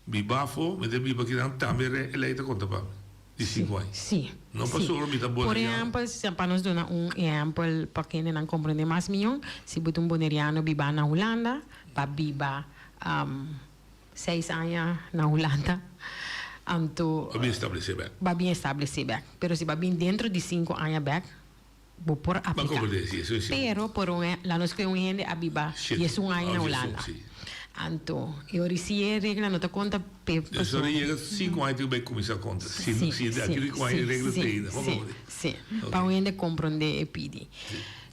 mi bafo, mi ta biba akinan tambe re e ley ta conta pa mi di sinku aña. Sí, No sí. pasobra mi ta Por Boneriano. ehempel, si pa nos duna un ehempel pa kendenan comprende mas mion, si bo ta un Boneriano biba na Hulanda, pa biba Seis aña na Hulanda, anto. Ba bin establece bek. Ba bin establece bek. Pero si ba bin dentro di cinco aña bek, bo por aplica. Ba comprende, si, eso si. Pero por un, la nos cu un hende a biba diesun aña na Hulanda. Anto, e ora si e regla no ta conta p'e persona. Eso ora yega cinco aña tin cu bay cuminsa conta. Si, si, si, aki di cu aña e regla si, ta ainda. si, si. Pa un hende comprende e pidi.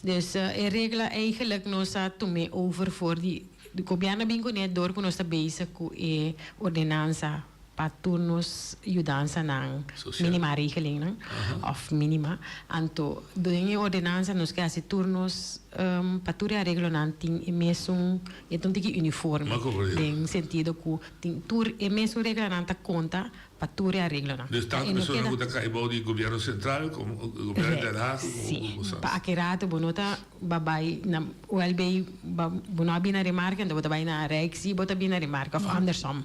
Dus e regla eigenlijk nos a tum'e over for di. Di gobièrnu a bin kuné dor ku nos ta bezig ku e ordenansa pa tur nos yudansanan, minima regelingnan òf minima. Anto den e ordenansa nos ke hasi tur nos pa tur e areglonan tin e mesun, e ta un tiki uniforme den sentido ku tin tur e mesun reglanan ta konta pa tur e areglonan. Dus tantu persona ku ta kai bou di gobièrnu sentral komo gobièrnu di Den Haag komo Sí, pa aki rato bo no ta ba bai na OLB ba bo no a bini na remarke anto bo ta bai na Rijk sí bo ta bini na remarke òf andersom.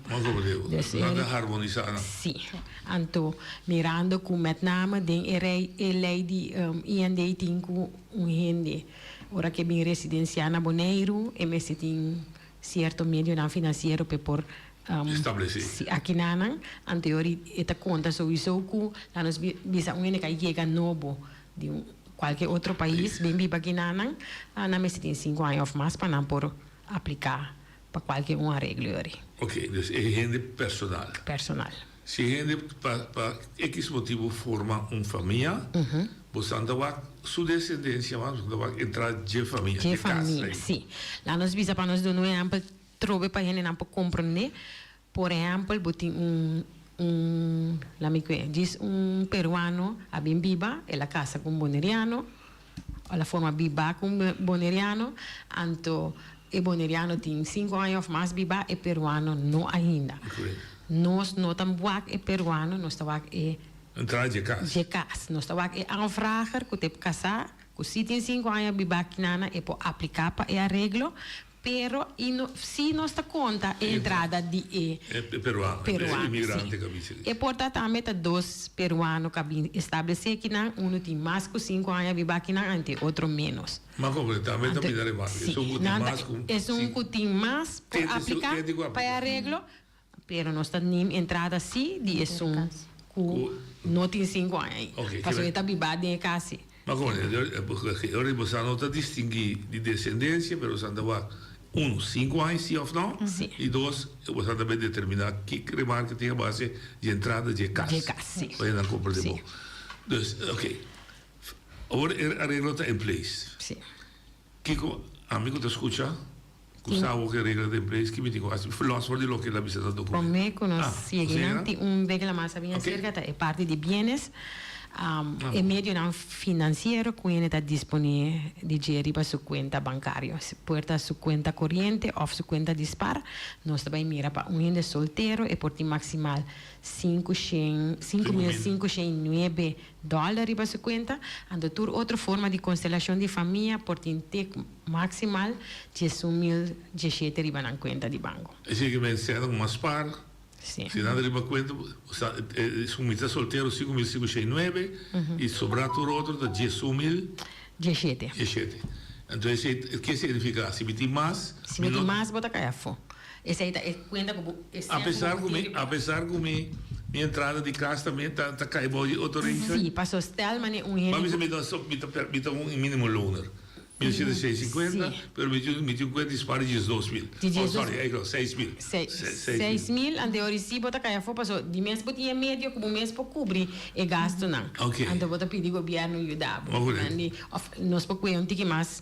Dus nan ta harmonisá nan. Sí, anto mirando ku met name den e rei e lei di IND tin ku un hende ora ke bin residensiá na Boneiru e mester tin sierto medionan finansiero p'e por Establesé. Si akinanan, anteori e ta konta souiso ku la nos bisa un hende ku a yega nobo di un kualke otro pais bin biba akinanan, nan mester tin sinku aña òf mas pa nan por apliká pa kualke un areglo yori. Oké, dus e hende personal. Personal. Si e hende pa pa ekis motibu forma un famia, bosan ta wak su desendensia mas, bosan ta wak entra dje famia, Dje dje kas famia, ei. si. La nos bisa pa nos duna un ehèmpel Trobe pa hendenan por komprendé. Por ehèmpel, bo tin un un laat mi kwe, djis un peruano a bin biba, el a kasa ku un boneriano, el a forma bibá ku un boneriano, anto e boneriano tin sinku aña òf mas bibá, e peruano no ainda. Nos no ta wak e peruano, nos ta wak e. Entrada dje kas. Dje kas. Nos ta wak e aanvrager ku ta e kasá, ku si tin sinku aña bibá kinana, e por apliká pa e areglo. Pero i no, si nos ta konta e entrada di e. E peruano, e imigrante ku a bini. E por ta tambe ta dos peruano ku a bini establesé kinan, unu tin mas ku sinku aña biba kinan anto e otro ménos. Mas kompleto, tambe ta bira remarke. Esun ku tin mas ku. Esun ku tin mas por apliká pa e areglo, pero nos ta neem entrada sí di esun ku no tin sinku aña ei. Pasobra e ta biba den e kas sí. Ma como ora di boso no ta distingui di descendencia, pero boso ta wak, uno, cinco aña si of no, y dos, boso ta bay determina ki remarke tin a base di entrada di e cas. Di e cas, si. Pa nan comprende bon. Dus, ok. Awor e areglo ta in place. Si. Kiko ami ku ta skucha ku sa awor ku e regla ta in place, ki mi tin ku hasi? Los for di loke el a bisa na documento. Promé ku nos sigui nan tin un regla mas a bin aserka ta e parti di bienes. E medionan finansiero ku hende ta disponé di dje riba su kuenta bankario. Si por ta su kuenta koriente òf su kuenta di spar, nos ta bai mira pa un hende soltero e por tin maksimal 500, 5509 Dòler riba su kuenta, anto tur otro forma di konstelashon di famia por tin te maksimal 11017 riba nan kuenta di banko. Esei ke men sena ku mas par, Si. si nan ta riba kuenta, sa esun mi ta soltero 5509 i sobrá tur otro ta 11000. Diesshete. Diesshete. Anto esei ke signifiká? Si mi tin mas, Si mi tin mas bo ta kai afó. Esei ta e kuenta ku bo e A pesar ku mi, a pesar ku mi, mi entrada di kas tambe ta ta kai bou di otro regel. Sí, paso stel manera un hende Ba bisa mi ta so mi ta per mi ta un minimo loner. 1750, pero mi tin mi tin un kuenta di spar di 12000. Di Oh, diesdos sorry, ei 6000. Seis, 6000, anto e ora sí bo ta kai afó paso di mes bo tin e medio ku bo mes por kubri e gastunan. Oké. Anto bo ta pidi gobièrnu yuda bo. Bo Di òf nos por kue un tiki mas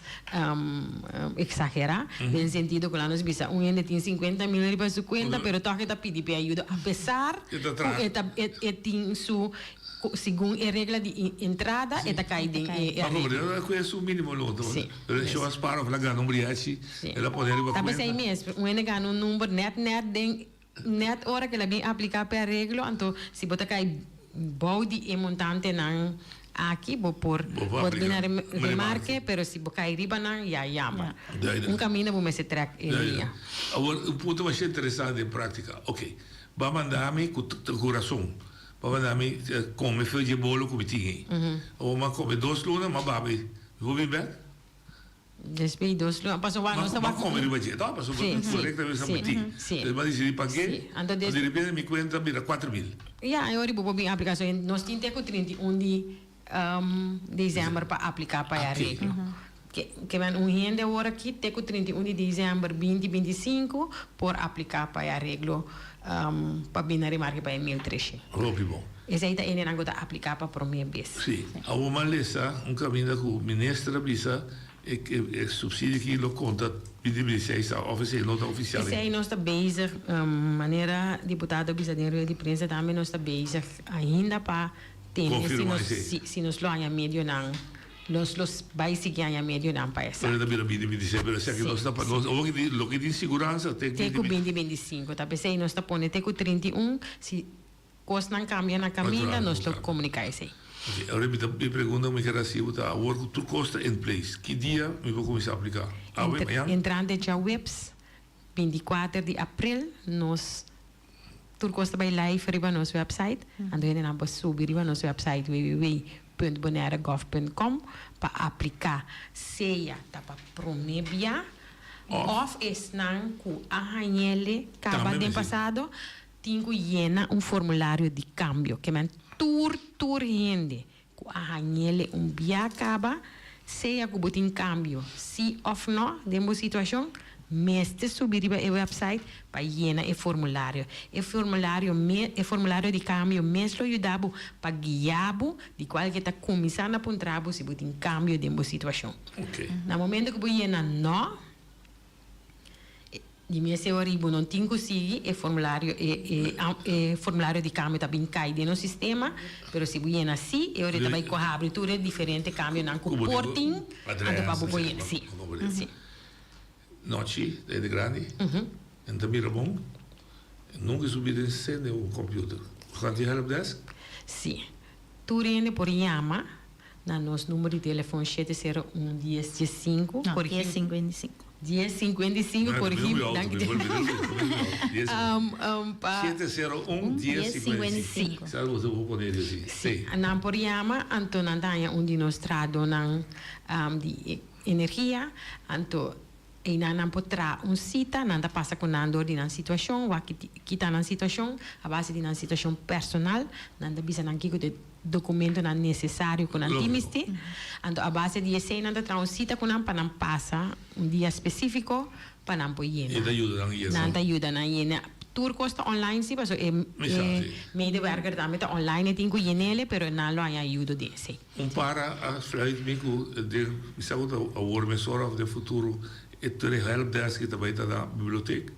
Exagera den sentido cu lanos bisa un hende tin 50 mil riba su cuenta pero toch e ta pidi p'e ayudo a pesar cu e ta e tin su segun e regla di entrada e ta cay den e arreglo. Ma cu su minimo lo otro pero si was para of la gana un briachi e la pone riba cuenta. Ta pesey mes un hende gana un number net net den net ora cu el a bin aplica p'e areglo anto si bo ta cay bou di e montantenan aki bo por Bo por bin na aplica remarke pero si bo cay riba nan ya jammer. Un caminda bo mester trek e liña. Awor un punto masha interesante den practica. Ok, ba manda mi cu cu razon, ba manda mi come fe dje bolo cu mi tin ey. Awor m'a come dos luna m'a babi, mi por bin bek? Despues dos luna pasobra wak nos ta wak. M'a come riba dje to pasobra correctamente sa mi tin. Entonces m'a dicidi pague, Anto di repente mi cuenta bira 4000. Ya, e ora bo por bin aplica. So nos tin te cu 31 di december pa aplica pa e areglo. Ke men un hende awor aki te cu 31 di december 2025 por aplica pa e areglo pa bin na remarke pa e 1300. Hopi bon. Esei ta hendenan ku ta apliká pa promé bes. Sí. Awor m'a lesa un kaminda ku minister a bisa e e subsidio aki lo konta binti binti seis ta òf esei no ta ofisial Esei nos ta bezig, manera diputado a bisa den rueda di prensa tambe nos ta bezig ainda pa tene si Konfirmá nos esei. si si nos lo haña medionan nos lo bai sigui haña medionan pa Pero esaki. ta bira binti binti seis pero esaki Sí, nos ta pa sí. nos awor ki tin loke tin siguransa te Te binti ku binti. binti binti sinku ta p'esei nos ta pone te ku 31 si Kosnan kambia na kaminda, nos lo komuniká esei. Ok, awor mi ta mi pregunta ku mi ker hasi bo ta awor ku tur kos ta in place, ki dia mi por kuminsá apliká? Awe, mañan? Entrante djaweps 24 di aprel nos tur kos ta bai live riba nos website, anto hendenan por subi riba nos website www.bonairegov.com pa apliká, sea ta pa promé bia òf esnan ku a hañ'ele kaba den pasado. Tin ku yena un formulario di kambio. Ke men tur tur hende ku a hañ'ele un bia kaba, sea ku bo tin kambio si òf nò den bo situashon, mester subi riba e wèpsait pa yena e formulario. E formulario me e formulario di kambio mes lo yuda bo pa guia bo di kual ke ta kuminsá na puntra bo si bo tin kambio den bo situashon. Na momento ku bo yena nò, Di mes e ora i bo no tin ku sigui e formulario e e formulario di kambio ta bin kai den nos sistema, pero si bo yena si e ora e ta bai ku habri tur e diferente kambionan ku por tin anto pa bo por yena si si. Nochi ta hende grandi en ta mira bon nunka e subi den sende un computer bo kan tin helpdesk? Si tur hende por yama na nos numero di telefon shete sero un dies dies sinku No, dies sinkuenta i sinku. 10:55 corrigi mi danki. Pa 701 10:55. Sa bo por pone así. Sí. Nan por yama anto nan ta haña un di nos tradonan di energia anto einan nan por traha un sita nan ta pasa ku nan dor di nan situashon wak ki ta nan situashon a base di nan situashon personal nan ta bisa nan kiko ta e dokumentonan nesesario ku nan tin misti. Anto a base di esei nan ta traha un sita ku nan pa nan pasa un dia spesífiko pa nan por yena. E ta yuda nan yena. Nan ta yuda nan yena. Tur kos ta online si, pasobra e medewerker tambe ta online e tin ku yen'el, pero nan lo haña ayudo den esei. Un para a sluit mi ku den, mi sa ku ta awor mesora òf den futuro, e tur e helpdesk ta bai ta na bibliotek.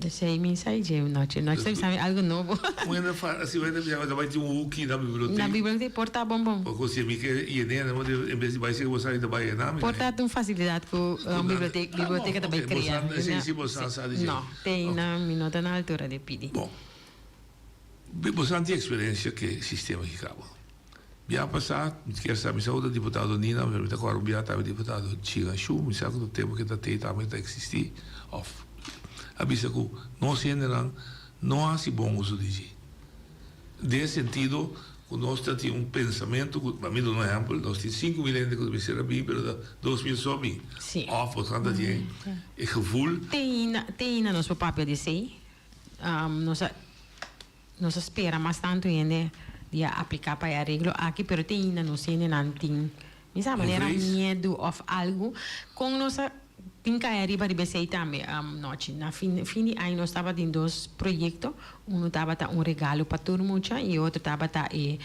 Esei mi sa dje nochi. Nochi ta bisa mi algo nobo. Un hende fa asi un hende bisa ta bai tin un huki na bibliotek. Na bibliotek por ta bon bon. Pasobra si mi ke yene nan en bes di bai sega bo sa mi ta bai yena mi. Por ta un facilidad ku bibliotek biblioteka ta bai krea. Esei si bo sa sa di dje. No, te aina mi no ta na altura di pidi. Bon. Bo sa tin eksperensia ke sistema ki kaba. Bia pasá, mi kier sa, mi sa ku ta diputado Nina, pero mi ta kòrda un bia tambe diputado China Shu, mi sa ku ta tempu ke ta tei tambe ta eksistí, òf a bisa ku nos hendenan no hasi bon uso di dje. Den e sentido ku nos ta tin un pensamentu ku, pa mi duna un ehèmpel, nos tin 5000 hende ku ta mester a bin, pero ta 2000 so a bin. Òf bo ta tin e gevoel. Te ainda, te ainda nos por papia di esei. Nos a. Nos a spera mas tantu hende di a apliká pa e areglo aki, pero te ainda nos hendenan tin, mi sa, manera miedu òf algu. Kon nos a tin kai ariba riba esei tambe? Nochi, na fin fin di aña nos tabatin dos proyekto. Unu tabata un regalo pa tur mucha i e otro tabata e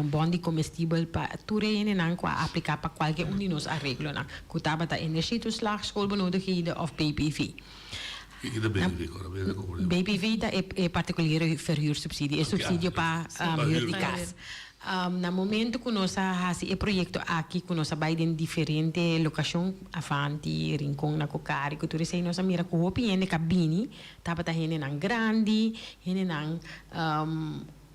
bon di komestibel pa tur e hendenan ku a apliká pa kualke un di nos areglonan, ku tabata energietoeslag, schoolbenodigdheden òf BPV. Kiko ta BPV kora? Mi no ta komprende. BPV ta e particuliere verhuursubsidie, e subsidio pa huur di kas. Na momento ku nos a hasi e proyekto aki, ku nos a bai den diferente lokashon, Avanti, Rincon na Cocari, ku tur esei, nos a mira ku hopi hende ka bini, tabata hendenan grandi, hendenan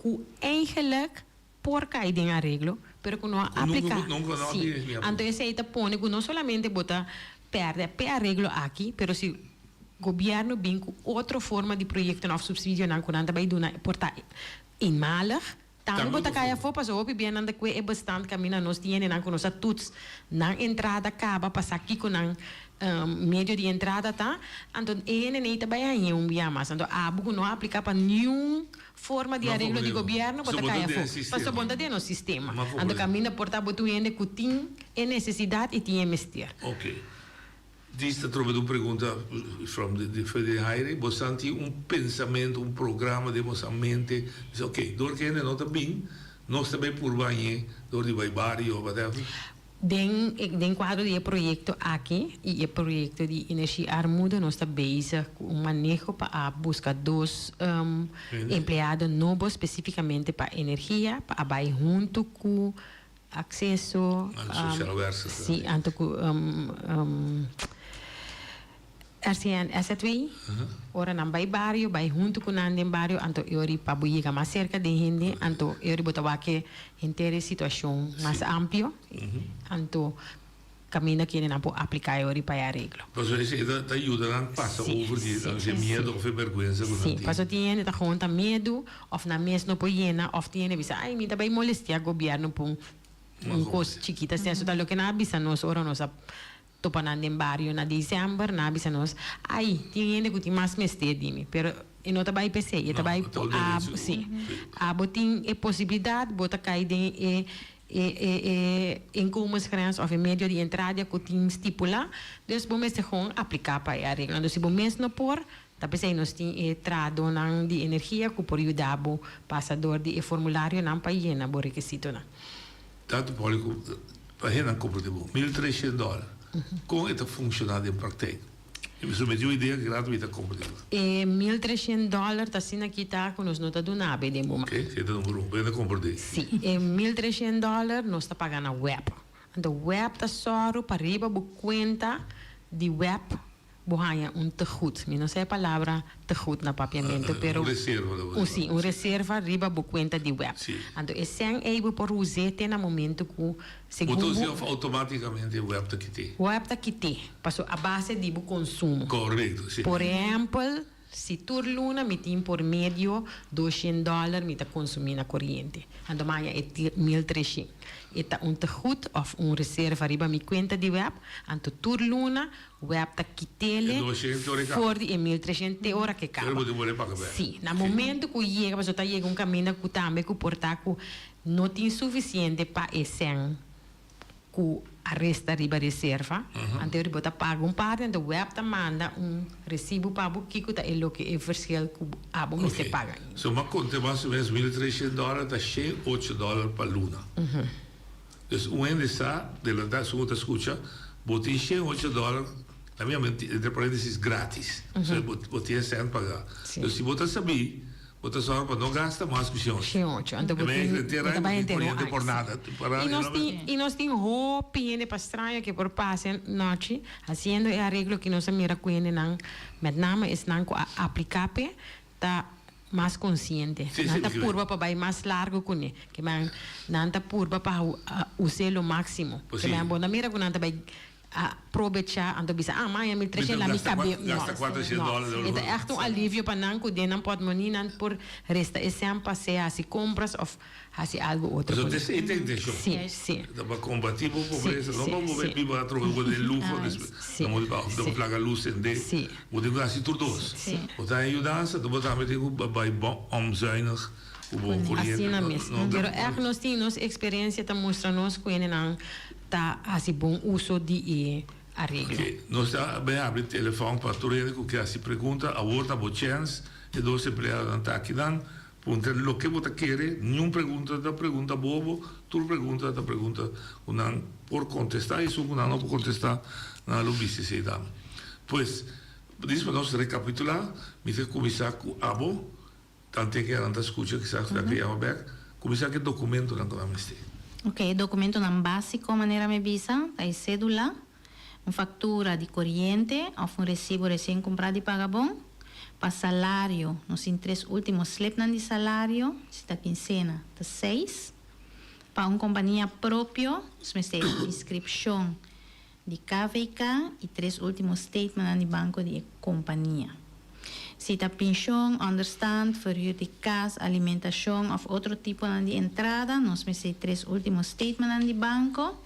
ku eigenlijk por kai den areglo, pero ku no a apliká. Sí. Anto esei ta pone ku no solamente bo ta pèrdè p'e areglo aki, pero si gobièrnu bin ku otro forma di proyektonan òf supsidionan ku nan ta bai duna por ta eenmalig, tambe bo ta kai afó pasobra hopi bia nan ta kue e bestand kaminda nos tin hendenan ku nos a tuts nan entrada kaba pa sa kiko nan medio di entrada ta, anto e hende nei ta bai hañ'é un bia mas. Anto abo ku no a apliká pa niun Forma di areglo di gobierno bo ta kai afó. Pasobra bo no ta den nos sistema. Anto kaminda por ta bo tur hende ku tin e nesesidat i tin e mester. Ok. Dis ta trobe un pregunta from di Fede Haire. Bo san tin un pensamentu, un programa den boso mente? Bisa ok, dor ku hende no ta bin, nos ta bay purba añe dor di bay bario of whatever. Den den kuadro di e proyekto aki i e proyekto di Energie Armoede nos ta bezig ku un maneho pa a buska dos empleado nobo spesifikamente pa energia pa a bai huntu ku akseso si anto ku RCN SZW, ora nan bai bario, bai huntu ku nan den bario, anto e ora pa bo yega mas serka den hende, anto e ora bo ta wak e henter e situashon mas amplio, anto kaminda kende nan por apliká e ora pa e areglo. Pasobra esei ta yuda nan pasa over di e miedu òf e bèrgwensa ku nan tin. Sí, pasobra tin hende ta gewoon ta miedu òf nan mes no por yena òf tin hende bisa, ai mi ta bai molestiá gobièrnu pa un kos chikit asina. Eso ta loke nan a bisa nos ora nos a Topa nan den bario na december, nan a bisa nos, Ai, tin hende cu tin mas mester di mi. Pero e no ta bay p'esey, e ta bay cu abo, si. Abo tin e posibilidad, bo ta cay den e e e e inkomensgrens of e medio di entradia cu tin stipula, dus bo mester gewoon aplica pa e areglo. Anto si bo mes no por, ta p'esey nos tin e trahadonan di energia cu por yuda bo pasa door di e formularionan pa yena bo rekisitonan. Tantu poli ku pa hendenan kumpra di bo, 1300 dòler. Kon e ta funshoná den praktijk? Mi mester meti un idea ki rato mi ta kumpra di bo. E 1300 dòler ta asina kita ku nos no ta duna be den bo man. Oke, esei ta number un. Pa hende kumpra di. Si, e 1300 dòler nos ta paga na web. Anto web ta sòru pa riba bo kuenta di web. bo haña un tegoed. Mi no sa e palabra tegoed na papiamentu, pero Un reserva lo bo un si, un reserva riba bo kuenta di web. Anto e sèn ei bo por us'é te na momentu ku Bo segun ta us'é bo òf outomátikamente web ta kit'é? Web ta kit'é, paso a base di bo konsumo. Korekto, si. Por ehèmpel, si tur luna mi tin por medio doshen dòler mi ta konsumí na koriente, anto mi haña e 1300. E ta un tegoed òf un reserva riba mi kuenta di web, anto tur luna Web ta kitele for di e 1300 te ora ke kaba. Sí, na momento ku yega, pasobra ta yega un kaminda ku tambe ku por ta ku no tin sufisiente pa e sèn ku a resta riba reserva, anto bo ta paga un parti, anto web ta manda un resibu pa bo kiko ta e loke e verschil ku abo mester paga. So m'a konta mas o menos 1300 dòler ta 108 dòler pa luna. Dus un hende sa, delantá esun ku ta skucha, bo tin 108 dòler, na mi mente, entre paréntesis, grátis. So bo bo tin e sènt pagá. Dus si bo ta sabí, bo ta sòru pa no gasta mas ku 108. 108. Anto bo tin, bo ta bai entero un aña. Por nada. I nos tin, i nos tin hopi hende pa straño ke por pasa e nochi hasiendo e areglo ki nos a mira ku hendenan, met name esnan ku a apliká p'e, ta mas konsiente. Nan ta purba pa bai mas largu kuné. Ke men nan ta purba pa us'é lo máksimo. Ke men bo ta mira ku nan ta bai probechá anto bisa, ah maña 1300 la mi kabe. No, no. E ta ègt un alivio pa nan ku den nan pòtmoni nan por resta e sèn pa sea hasi kompras òf hasi algu otro ku nan. Esei ta e intenshon. Sí, sí. Ta pa kombatí bo pobresa, no pa bo bai biba atrobe bo den luho despues. No bo ta plaga lus sendé. Bo tin ku hasi tur dos. Bo ta haña yudansa, bo tambe tin ku bai bon omzuinig ku bo koriente. Asina mes. Pero ègt nos tin, nos eksperensia ta mustra nos ku hendenan ta hasi bon uso di e areglo. Oke, nos ta bai habri telefòn pa tur hende ku ke hasi pregunta. Awor ta bo chèns. E dos empleadonan ta akinan. Puntra loke bo ta kere, niun pregunta ta pregunta bobo, tur pregunta ta pregunta ku nan por kontestá i esun ku nan no por kontestá nan lo bisti esei tambe. Pues, dis pa nos rekapitulá, mi ta kuminsá ku abo, tante ke nan ta skucha kisas ta ke yama bèk, kuminsá ku e dokumentonan ku nan mester. Ok, e dokumentonan básiko manera mi bisa ta e sédula, un faktura di koriente òf un resibo resien kumprá di Pagabon, pa salario, nos tin tres último slipnan di salario, si ta kinsena ta seis. Pa un kompania propio, nos mester e inskripshon di KVK i tres último statementnan di banko di e kompania. Si ta pinshon, ònderstand, verhuur di kas, alimentashon òf otro tiponan di entrada, nos mester e tres último statementnan di banko.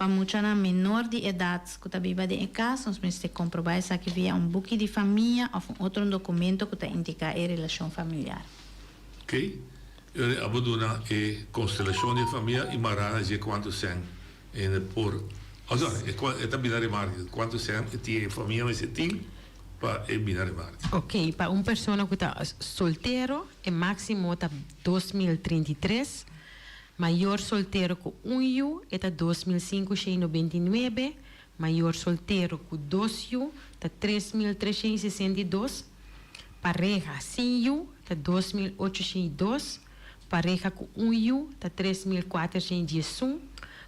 Pa muchanan menor di edat ku ta biba den e kas, nos mester komprobá esaki via un buki di famia òf un otro dokumento ku ta indiká e relashon familiar. Ok. E ora abo duna e konstelashon di e famia i mará na dje kuantu sèn hende por, oh sorry, e e ta bina remarke, kuantu sèn e tin e famia mester tin pa e bina remarke. Ok, pa un persona ku ta soltero e máksimo ta 2033. Mayor soltero ku un yu e ta 2599, mayor soltero ku dos yu ta 3362, pareha sin yu ta 2802, pareha ku un yu ta 3411,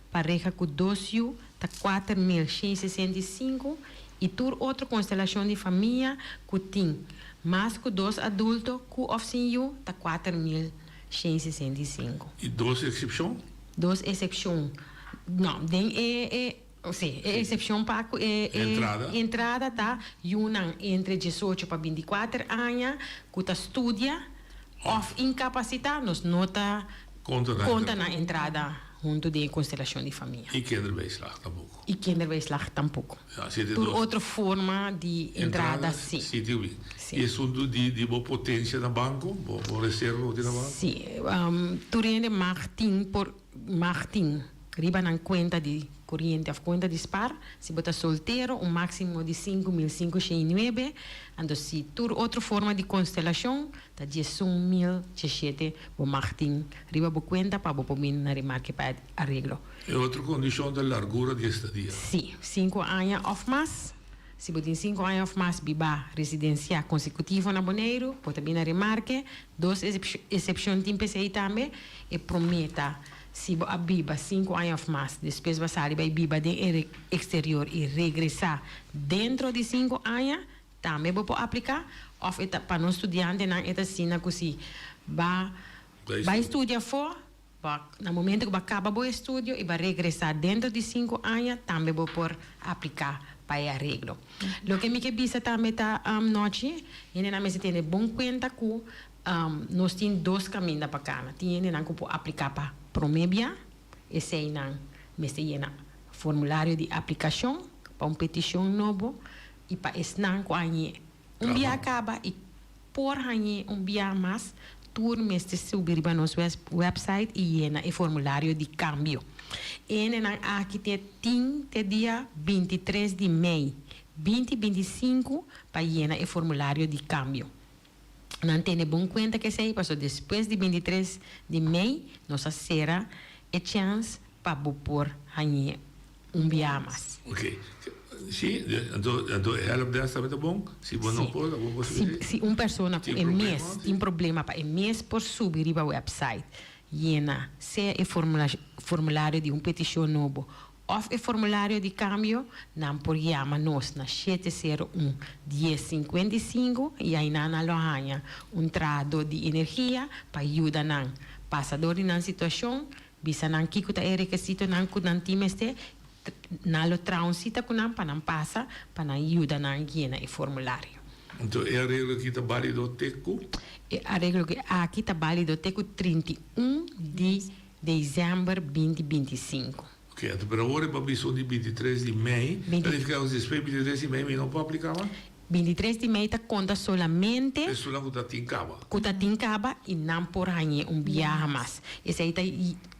pareha ku dos yu ta 4165 i tur otro konstelashon di famia ku tin mas ku dos adulto ku òf sin yu ta 4000. 165. I dos eksepshon? Dos eksepshon. No, den e e si, e eksepshon pa ku e e Entrada. entrada ta yunan entre 18 pa 24 aña ku ta studia òf inkapasitá, nos no ta Konta nan konta nan entrada huntu den e konstelashon di famia. I kinderbijslag tampoko. I kinderbijslag tampoko. Ja, si Tur otro forma di entrada si. Si tin wi. Si. I esun di di bo potencia na banco, bo bo reserva bo tin na banco? Si. Tur hende mag tin por mag tin riba nan cuenta di coriente of cuenta di spar. Si bo ta soltero un maximo di 5509, anto si tur otro forma di constelacion ta 11017 bo mag tin riba bo cuenta pa bo por bin na remarke pa e areglo. E otro kondishon ta largura di estadia. Sí, sinku aña òf mas. Si bo tin sinku aña òf mas bibá residensiá konsekutivo na Boneiru, bo ta bin na remarke. Dos esepshon tin p'esei tambe. E promé ta Si bo a biba sinku aña òf mas, despues bo a sali bai biba den e eksterior i regresá dentro di sinku aña, tambe bo por apliká. Òf e ta pa nos studiantenan e ta asina ku si ba bai studia afó, bo na momento ku bo a kaba bo estudio i bo a regresá dentro di sinku aña, tambe bo por apliká pa e areglo. Loke mi ke bisa tambe ta nochi, hendenan mester tene bon kuenta ku Nos tin dos kaminda pa kana. Tin hendenan ku por apliká pa promé bia, eseinan mester yena formulario di aplikashon pa un petishon nobo i pa esnan ku a hañ'é un bia kaba i por hañ'é un bia mas, tur mester subi riba nos wèpsait i yena e formulario di kambio. E hendenan aki te tin te dia 23 di mei 2025 pa yena e formulario di kambio. Nan tene bon kuenta ku esei pasobra despues di 23 di mei nos a sera e chèns pa bo por hañ'é un biaha mas. Ok. Si, anto anto e helpdesk tambe ta bon? Si bo no por, bo por subi Si un persona ku e mes tin problema pa e mes por subi riba wèpsait yena sea e formulario di un petishon nobo Òf e formulario di kambio, nan por yama nos na 701 10 55 i ainan nan lo haña un trahadó di energia pa yuda nan pasa dor di nan situashon, bisa nan kiko ta e rekesitonan ku nan tin mester, nan lo traha un sita ku nan pa nan pasa pa nan yuda nan yena e formulario. Anto e areglo aki ta bálido te ku? E areglo aki ta bálido te ku 31 di desèmber 2025. Ok, anto pero awor e pa bisa un di 23 di mei, ta nifica cu despues di 23 di mei mi no por aplica mas? 23 di mei ta conta solamente. Esunnan cu ta tin caba. Cu ta tin caba y nan por hañ'é un biaha mas. Esey ta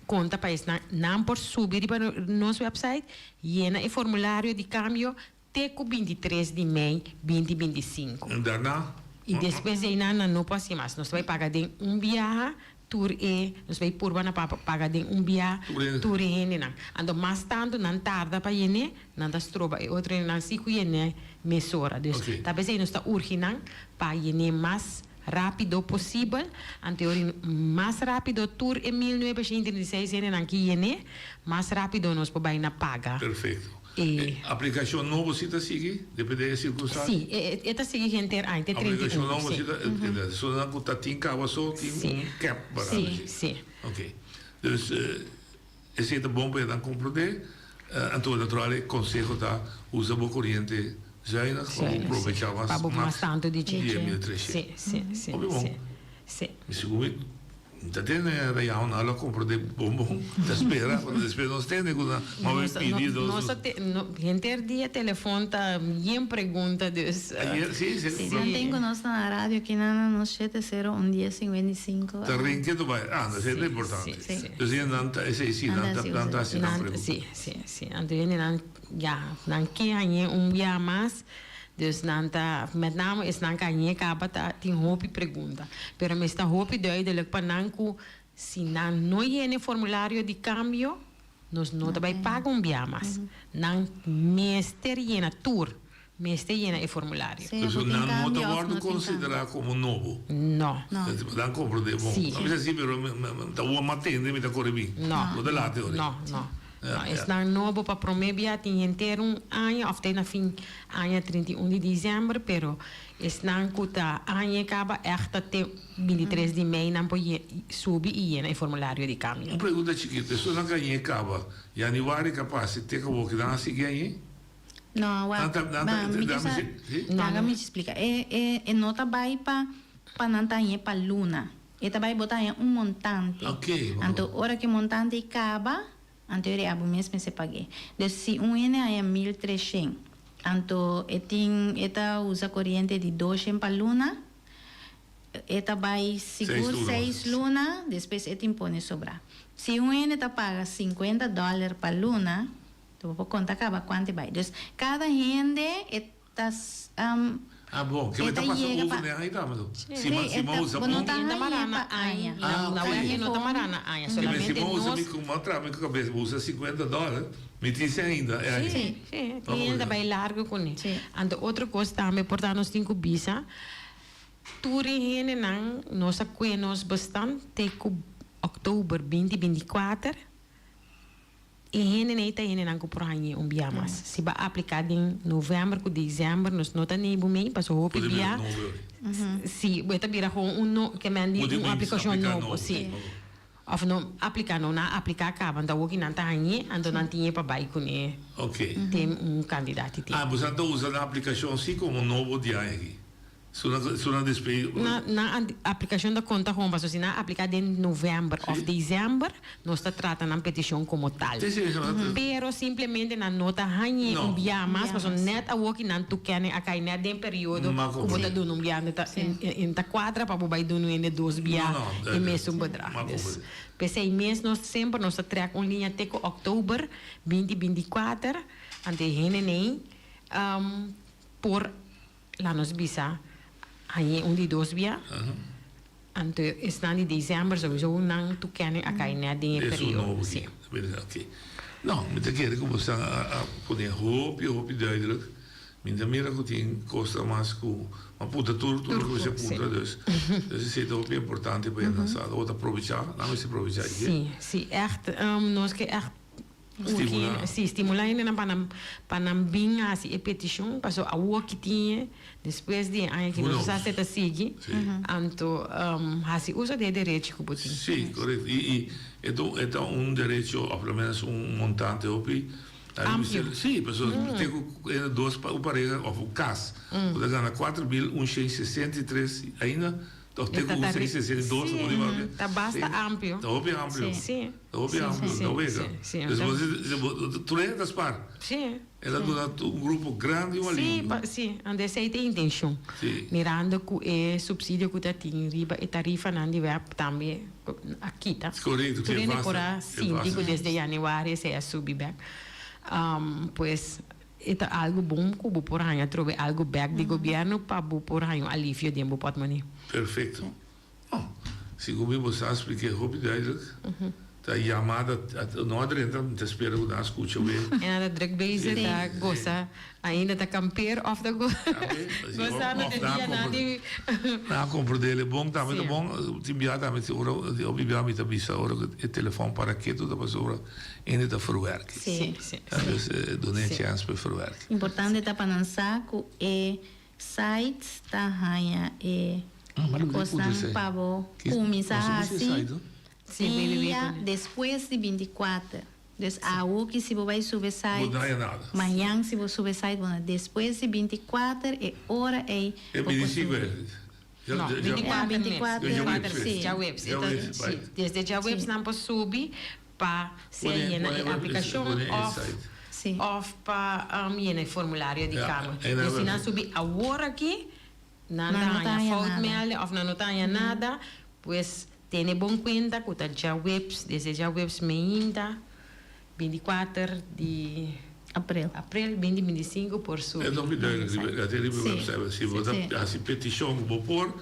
conta pa esnan, nan por subi riba nos website, yena e formulario di cambio te cu 23 di mei 2025. En daarna? Y despues di eynan nan no por haci mas. Nos ta bay paga den un biaha tur e, nos bay purba na paga den un biaha tur e hendenan. Anto mas tanto nan tarda pa yen'é, nan ta stroba e otro hendenan si cu yen'é mesora. Dus ta pesey nos ta urgi nan pa yen'é mas rapido posibel. Anto e ora mas rapido tur e 1936 hendenan ki yen'é, mas rapido nos por bay na paga. Perfecto. E aplikashon nobo si ta sigui depende di e sirkunstansia? Si, e ta sigui henter aña, te 31. Aplikashon nobo si ta, esunnan ku ta tin kaba so tin un kèp para Si, si. Ok. Dus esei ta bon pa e nan komprondé. Anto natural e konseho ta usa bo koriente zuinig pa bo probechá mas Pa bo mas tantu di dje. Di e 1300. Si, si, si. Hopi bon. Si. Mi sigur mi. Ta tende Reyaho nan lo compra de bonbon ta spera pasobra despues nos tende cu nan mami pidi nos. Nos a te henter dia telefon ta yen pregunta dus. Ayer si si. Si nan ten cu nos ta na radio aki nan na nos shete sero un dies sinkuenta i sinku. Ta rinke tu bai ah esei ta importante. Dus hende nan ta esei si nan ta nan ta hasi nan pregunta. Si si si anto hende nan ya nan ke hañe un bia mas. Dus nan ta, met name esnan ku a ñe kaba ta tin hopi pregunta. Pero mi sta hopi duidelijk pa nan ku si nan no yena e formulario di kambio, nos no ta bai paga un bia mas. Nan mester yena tur, mester yena e formulario. Dus nan no ta wòrdu konsiderá komo nobo? No. Nan komprondé bon. Si. A bisa si, pero mi ta wòrdu matende, mi ta kore bin. No. No ta late ora. No, no. No, esnan nobo pa prome bia tin henter un aña of te na fin aña 31 di december, pero esnan cu ta aña caba echt ta te 23 di mei nan por subi y yena e formulario di cambio. Un pregunta chikito, esunnan cu aña caba, januari ca pasa te cu awor nan a sigui aña? No, wak, ba, mi ke sa, laga mi splica, e, e, e no ta bay pa, pa nan ta aña pa luna, e ta bay bo ta aña un montante, anto ora cu e montante caba, Anto e abo mes mester pag'é. Dus si un hende haña 1300, anto e tin e ta usa koriente di doshen pa luna, e ta bai sigur seis luna, despues e tin pone sobrá. Si un hende ta paga 50 dòler pa luna, bo por konta kaba kuantu e bai. Dus kada hende e ta Ah bon, ke ta pasa over den aña tambe to? Si ma si ma usa bo no ta haña pa aña. Ah ok. No ta mara na aña, solamente si ma usa mi ku ma traha mi kabes bo usa 50 dòler, mi tin si ainda e aña. Si, si, tin hende ta bai largo kuné. Anto otro kos tambe por ta nos tin ku bisa, tur e hendenan nos a kue nos bestand te ku. òktober 2024, e hende ei ta hendenan ku por hañ'é un bia mas. Si bo a apliká den novèmber ku desèmber nos no ta nebu mei pasobra hopi bia si bo ta bira gewoon un no ke men di un aplikashon nobo si. Of no apliká no nan a apliká kaba anto awoki nan ta hañ'é anto nan tin e pa bai kuné den un kandidat di tin. Ah, boso nan ta usa nan aplikashon si komo nobo di aña aki? Su nan su nan despei. Nan nan aplikashon ta konta gewoon pasobra si nan a apliká den novèmber òf desèmber nos ta trata nan petishon komo tal. Pero simplemente nan no ta hañ'é un bia mas pasobra nèt awoki nan tukènen a kai nèt den periodo ku bo ta duna un bia. E ta kuadra pa bo bai duna un hende dos bia e mesun bedrag. Dus p'esei mes nos semper nos ta trèk un liña te ku òktober binti 24 anto e hendenei por laat nos bisa hañ'é un di dos bia. Anto esnan di desèmber souiso nan toekenning a kai nèt den e periodo. Sí. No, mi ta kere ku bo sa a pone hopi hopi duidelijk. Mi ta mira ku tin kosnan mas ku a puntra tur tur loke mester puntra dus dus esei ta hopi importante pa nan sa bo ta probecha nan mester probecha dje. Sí sí ègt nos ke ègt Stimulá. Sí stimulá hendenan pa nan pa nan bin hasi e petishon pasobra awor ki tin e despues di e aña ki nos a sa ta sigui anto hasi uso di e derecho ku bo tin. Sí korekto i i e ta un derecho òf lo menos un montante hopi Amplio. Sí, pasobra te ku e dos un pareha òf un kas ku ta gana 4163 ainda òf te ku un 662 Sí, ta basta amplio. Ta hopi amplio. Sí. Ta hopi amplio, ta wega. Dus bo tur hende ta spar. Sí. El a duna un grupo grandi un alivio. Sí, sí, anto esei ta e intenshon. Sí. Mirando ku e supsidio ku ta tin riba e tarifanan di web tambe a kita. Korekto, Tur hende por a sinti ku desde yanüari esei a subi bèk. Pues e ta algu bon ku bo por haña atrobe algu bèk di gobièrnu pa bo por haña un alivio den bo pòtmoni. Perfekto. No, segun mi bo sa spliké hopi duidelijk. Ta yamada no a drenta, mi ta spera ku nan a skucha wee. E nan ta druk bezig, ta gosa, ainda ta kampeer òf ta gosando den dianan di. Nan a komprendé el bon, tambe ta bon, tin bia tambe ora hopi bia mi ta bisa ora ku e telefòn para ketu ta pasobra hende ta verwerk. Sí, sí. Dus duna e chèns pa e verwerk. Importante ta pa nan sa ku e Site ta haña e kosnan pa bo kuminsá hasi dia despues di 24. Dus awoki si bo bai sube site, mañan si bo sube site, bo na despues di 24 e ora ei bo por sube. No, 24 mes. Djaweps. Desde djaweps nan por subi pa sea yena e aplikashon òf òf pa yena e formulario di kamer. Dus si nan subi awor aki, nan ta haña foutmelding òf nan no ta haña nada, pues tene bon kuenta ku ta djaweps, desde djaweps meinta 24 di April. April 2025 por subi. E ta hopi duidelijk riba e website. Si bo ta hasi petishon ku bo por.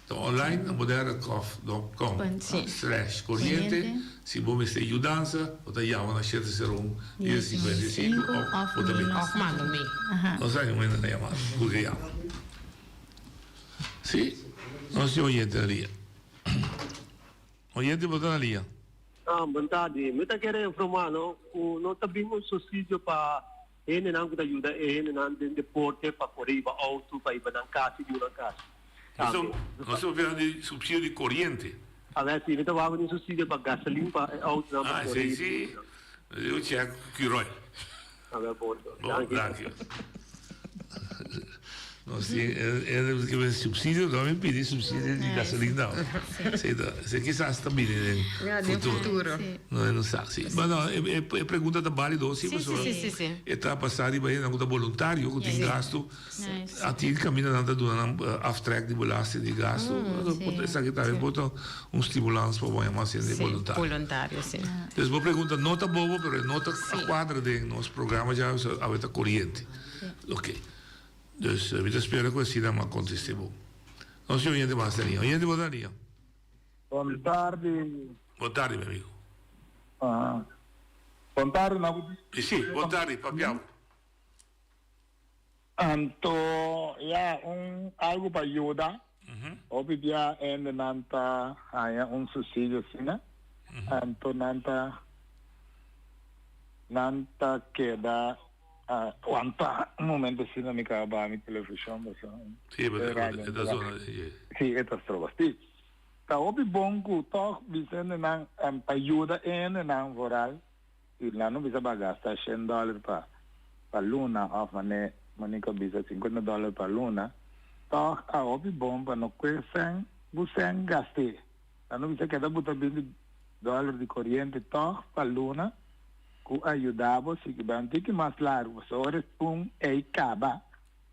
Ta online na bodegakof.com slash coriente. Si bo mester yudansa, bo ta yama na shete sero un dies 55 òf bo ta bin. Òf manda un mail. Nos a un hende na yama, ku ke yama. Si, nos tin oyente na lia. Oyente bo ta na lia. Ah, bon tardi. Mi ta kere informa no ku no ta bin un subsidio pa Hendenan ku ta yuda e hendenan den deporte pa kore iba outo pa iba nan kas i biu nan kas tambe. Nos ta papia di supsidio di koriente. Awel si, mi ta wak di supsidio pa gasolin pa e outonan pa kore iba. Ah, si, si. Yo chek ku Curoil. Awel bon, Bon, danki. Nos tin e subsidio, no mi pidi subsidio di gasolina. Si, si kisas ta bini den futuro. No, no sa, si. Bueno, e pregunta ta balido, si, pasobra e ta pasa riba hendenan ku ta boluntario, ku tin gasto. A tin kaminda nan ta duna nan aftrek di belasting di gasto. Esaki tambe por ta un stimulans pa bo haña mas hende boluntario. Boluntario, si. Dus bo pregunta no ta bobo, pero e no ta kuadra den nos programa dja, awe ta koriente. Oké. Dus mi ta spera ku asina mi a kontest'é bo. Nos tin oyente mas na liña. Oyente bo ta na liña? Bon tardi. Bon tardi mi amigo. Aha. Bon tardi na bo. Si, bon tardi, papia bo. Anto ya un algu pa yuda. Hopi bia hendenan ta haña un subsidio asina. Anto nan ta nan ta keda wanta un momento asina mi kaba baha mi televishon pasobra Sí, e radio e ta zona sí. Sí, e ta stroba. Sí, ta hopi bon ku tòg bisa hendenan pa yuda e hendenan vooral i nan no bisa pa gasta shen dòler pa pa luna òf mane Monica bisa sinkuenta dòler pa luna, tòg a hopi bon pa no kue sèn bu sèn gast'é. Nan no bisa keda buta binti dòler di koriente tòg pa luna ku a yuda bo sigui bai un tiki mas largu pasobra ora esun ei kaba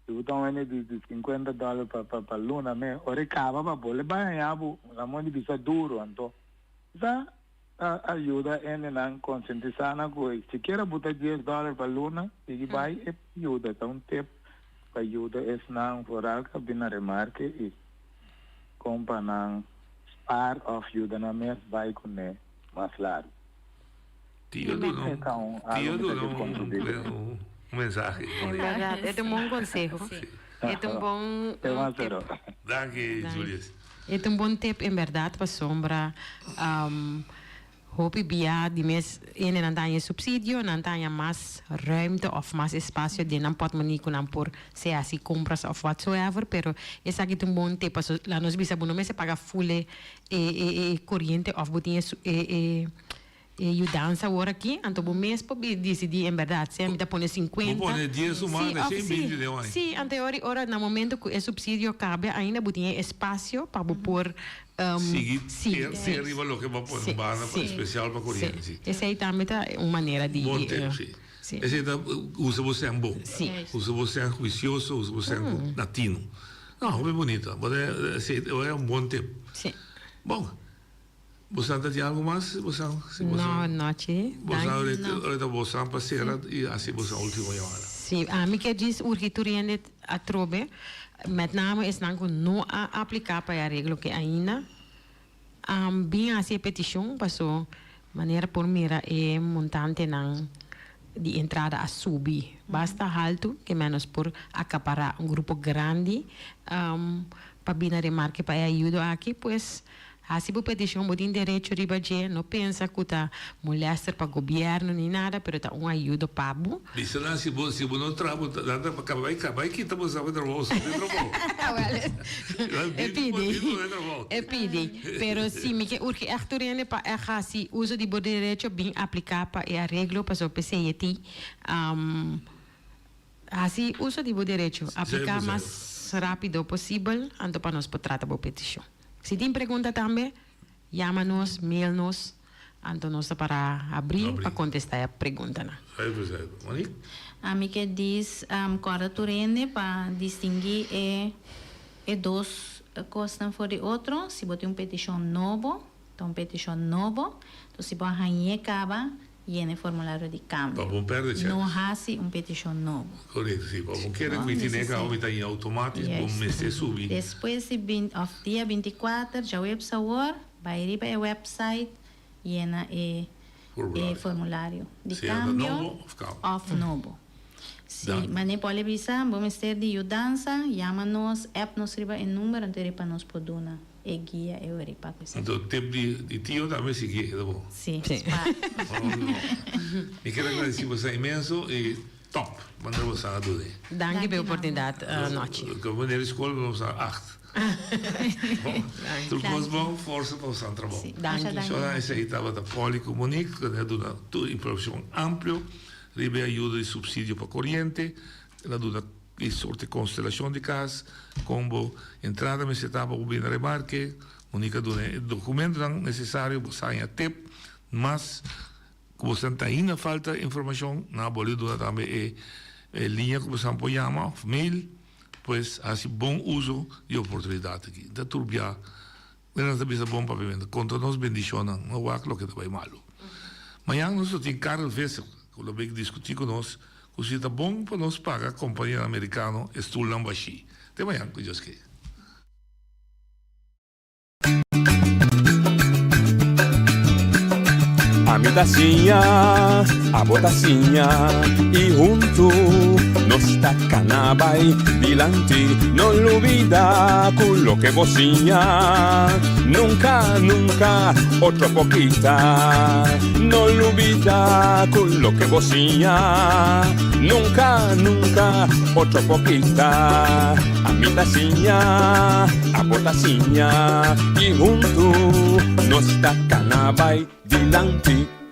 si bo ta un hende di di sinkuenta dòler pa pa pa luna me ora e kaba pa bo le bai haña bo nan mondi bisa duru anto sa a a yuda hendenan konsientisá nan ku sikiera buta dies dòler pa luna sigui bai e yuda ta un tip pa yuda esnan foral ku a bin na remarke i Kon pa nan spaar of yuda nan mes bai ku ne mas largu. Tio duna un tio duna un un mensahe. En berdad, e ta un bon conseho. E ta un bon tip. Danki Julius. E ta un bon tip en berdad pasobra Hopi bia di mes hendenan ta haña e subsidio, nan ta haña mas ruimte of mas espacio den nan portmoney cu nan por sea haci compras of whatsoever, pero esaki ta un bon tip paso la nos bisa bo no mester paga full e e e coriente of bo tin e e e e yudansa awor aki, anto bo mes por dicidi en berdad sea mi ta pone cincuenta, Bo pone dies un si manda of shen si binti den un aña. si, anto e ora ora na momento cu e subsidio cabe ainda bo tin e espacio pa bo por Sigui te riba loke bo a pone un banda especial pa coriente. Si. Esey tambe ta un manera di. Bon tip, si. Esey ta usa bo sèn bon. Usa bo sèn huicioso, usa bo sèn cu na tino. No, hopi bunita. Bo ta esey ta un bon tip. Bon, bo sa ta tin algo mas? Bo sa, si bo sa. No, no, chi. Bo sa ahorita bo sa pa cera y haci bo sa ultimo yamada. Si, ami kier djis urgi tur hende Atrobe, met name esnan ku no a apliká pa e areglo ke ainda a bin hasi e petishon paso manera por mira e montantenan di entrada a subi basta haltu ke menos por akapará un grupo grandi pa bin na remarke pa e ayudo aki pues Hasi bo petishon, bo tin derecho riba dje, no pensa ku ta molester pa gobièrnu ni nada, pero ta un ayudo pa bo. Bisa nan si bo si bo no traha bo nan ta kaba bai bai kita bo sa bo trabou so tin trabou. Awel e pidi e pidi pero si mi ke urgi ègt tur hende pa ègt hasi uso di bo derecho bin apliká pa e areglo pasobra p'esei e tin. Hasi uso di bo derecho apliká mas rápido posibel anto pa nos por trata bo petishon. Si tin pregunta tambe, yama nos, mail nos, anto nos ta para abri pa kontestá e preguntanan. Ami ke dis kòrda tur hende pa distinguí e e dos kosnan for di otro. Si bo tin un petishon nobo, ta un petishon nobo. Entonces si bo a hañ'é kaba, Yena e formulario di cambio. Pa bon perde chèns. No haci un peticion nobo. Correcto, si. Pa bon kere cu mi tine caba mi ta in automatisch bo mester subi. Despues di bin of dia 24 djaweps awor bay riba e website yena e e formulario di Sea ta cambio nobo of cambio. of nobo. Si mane Polly bisa bo mester di yudansa yama nos app nos riba e number anto riba nos por duna. E guia e ora pa ku esaki. Anto tip di di tio tambe sigui e ta bon. Si, spa. Mi kier agradeci boso inmenso y top manera boso a duna. Danki pa e oportunidad Nochi. Como meneer di school mi boso a acht. Bon, tur cos bon, forsa pa boso trabou. Danki. Shona esey tabata Polly cu Monique cu a duna tur informacion amplio riba e ayuda di subsidio pa coriente. El a duna E sorte konstelashon di kas, kon bo entrada mester ta pa bo bini remarke, Monica duna e dokumentonan nesesario, bo sa haña tep, mas ku bo ta ainda falta informashon, nan a bolbe duna tambe e liña ku bo sa por yama òf mail, pues hasi bon uso di e oportunidat aki. Ta tur bia nan ta bisa bon papiamentu, konta nos bendishonnan, no wak loke ta bai malu. Mañan nos lo tin Karel Visser ku lo bin diskutí ku nos Cu si ta bon pa nos paga companianan americano e stoelnan bashi. Te mañan cu Dios ke. Ami ta siña, abo ta siña i huntu nos ta kana bai dilanti. No lubida ku loke bo siña nunka, nunka otro por kita. No lubida ku loke bo siña nunka, nunka otro por kita. Ami ta siña, abo ta siña i huntu nos ta kana bai dilanti.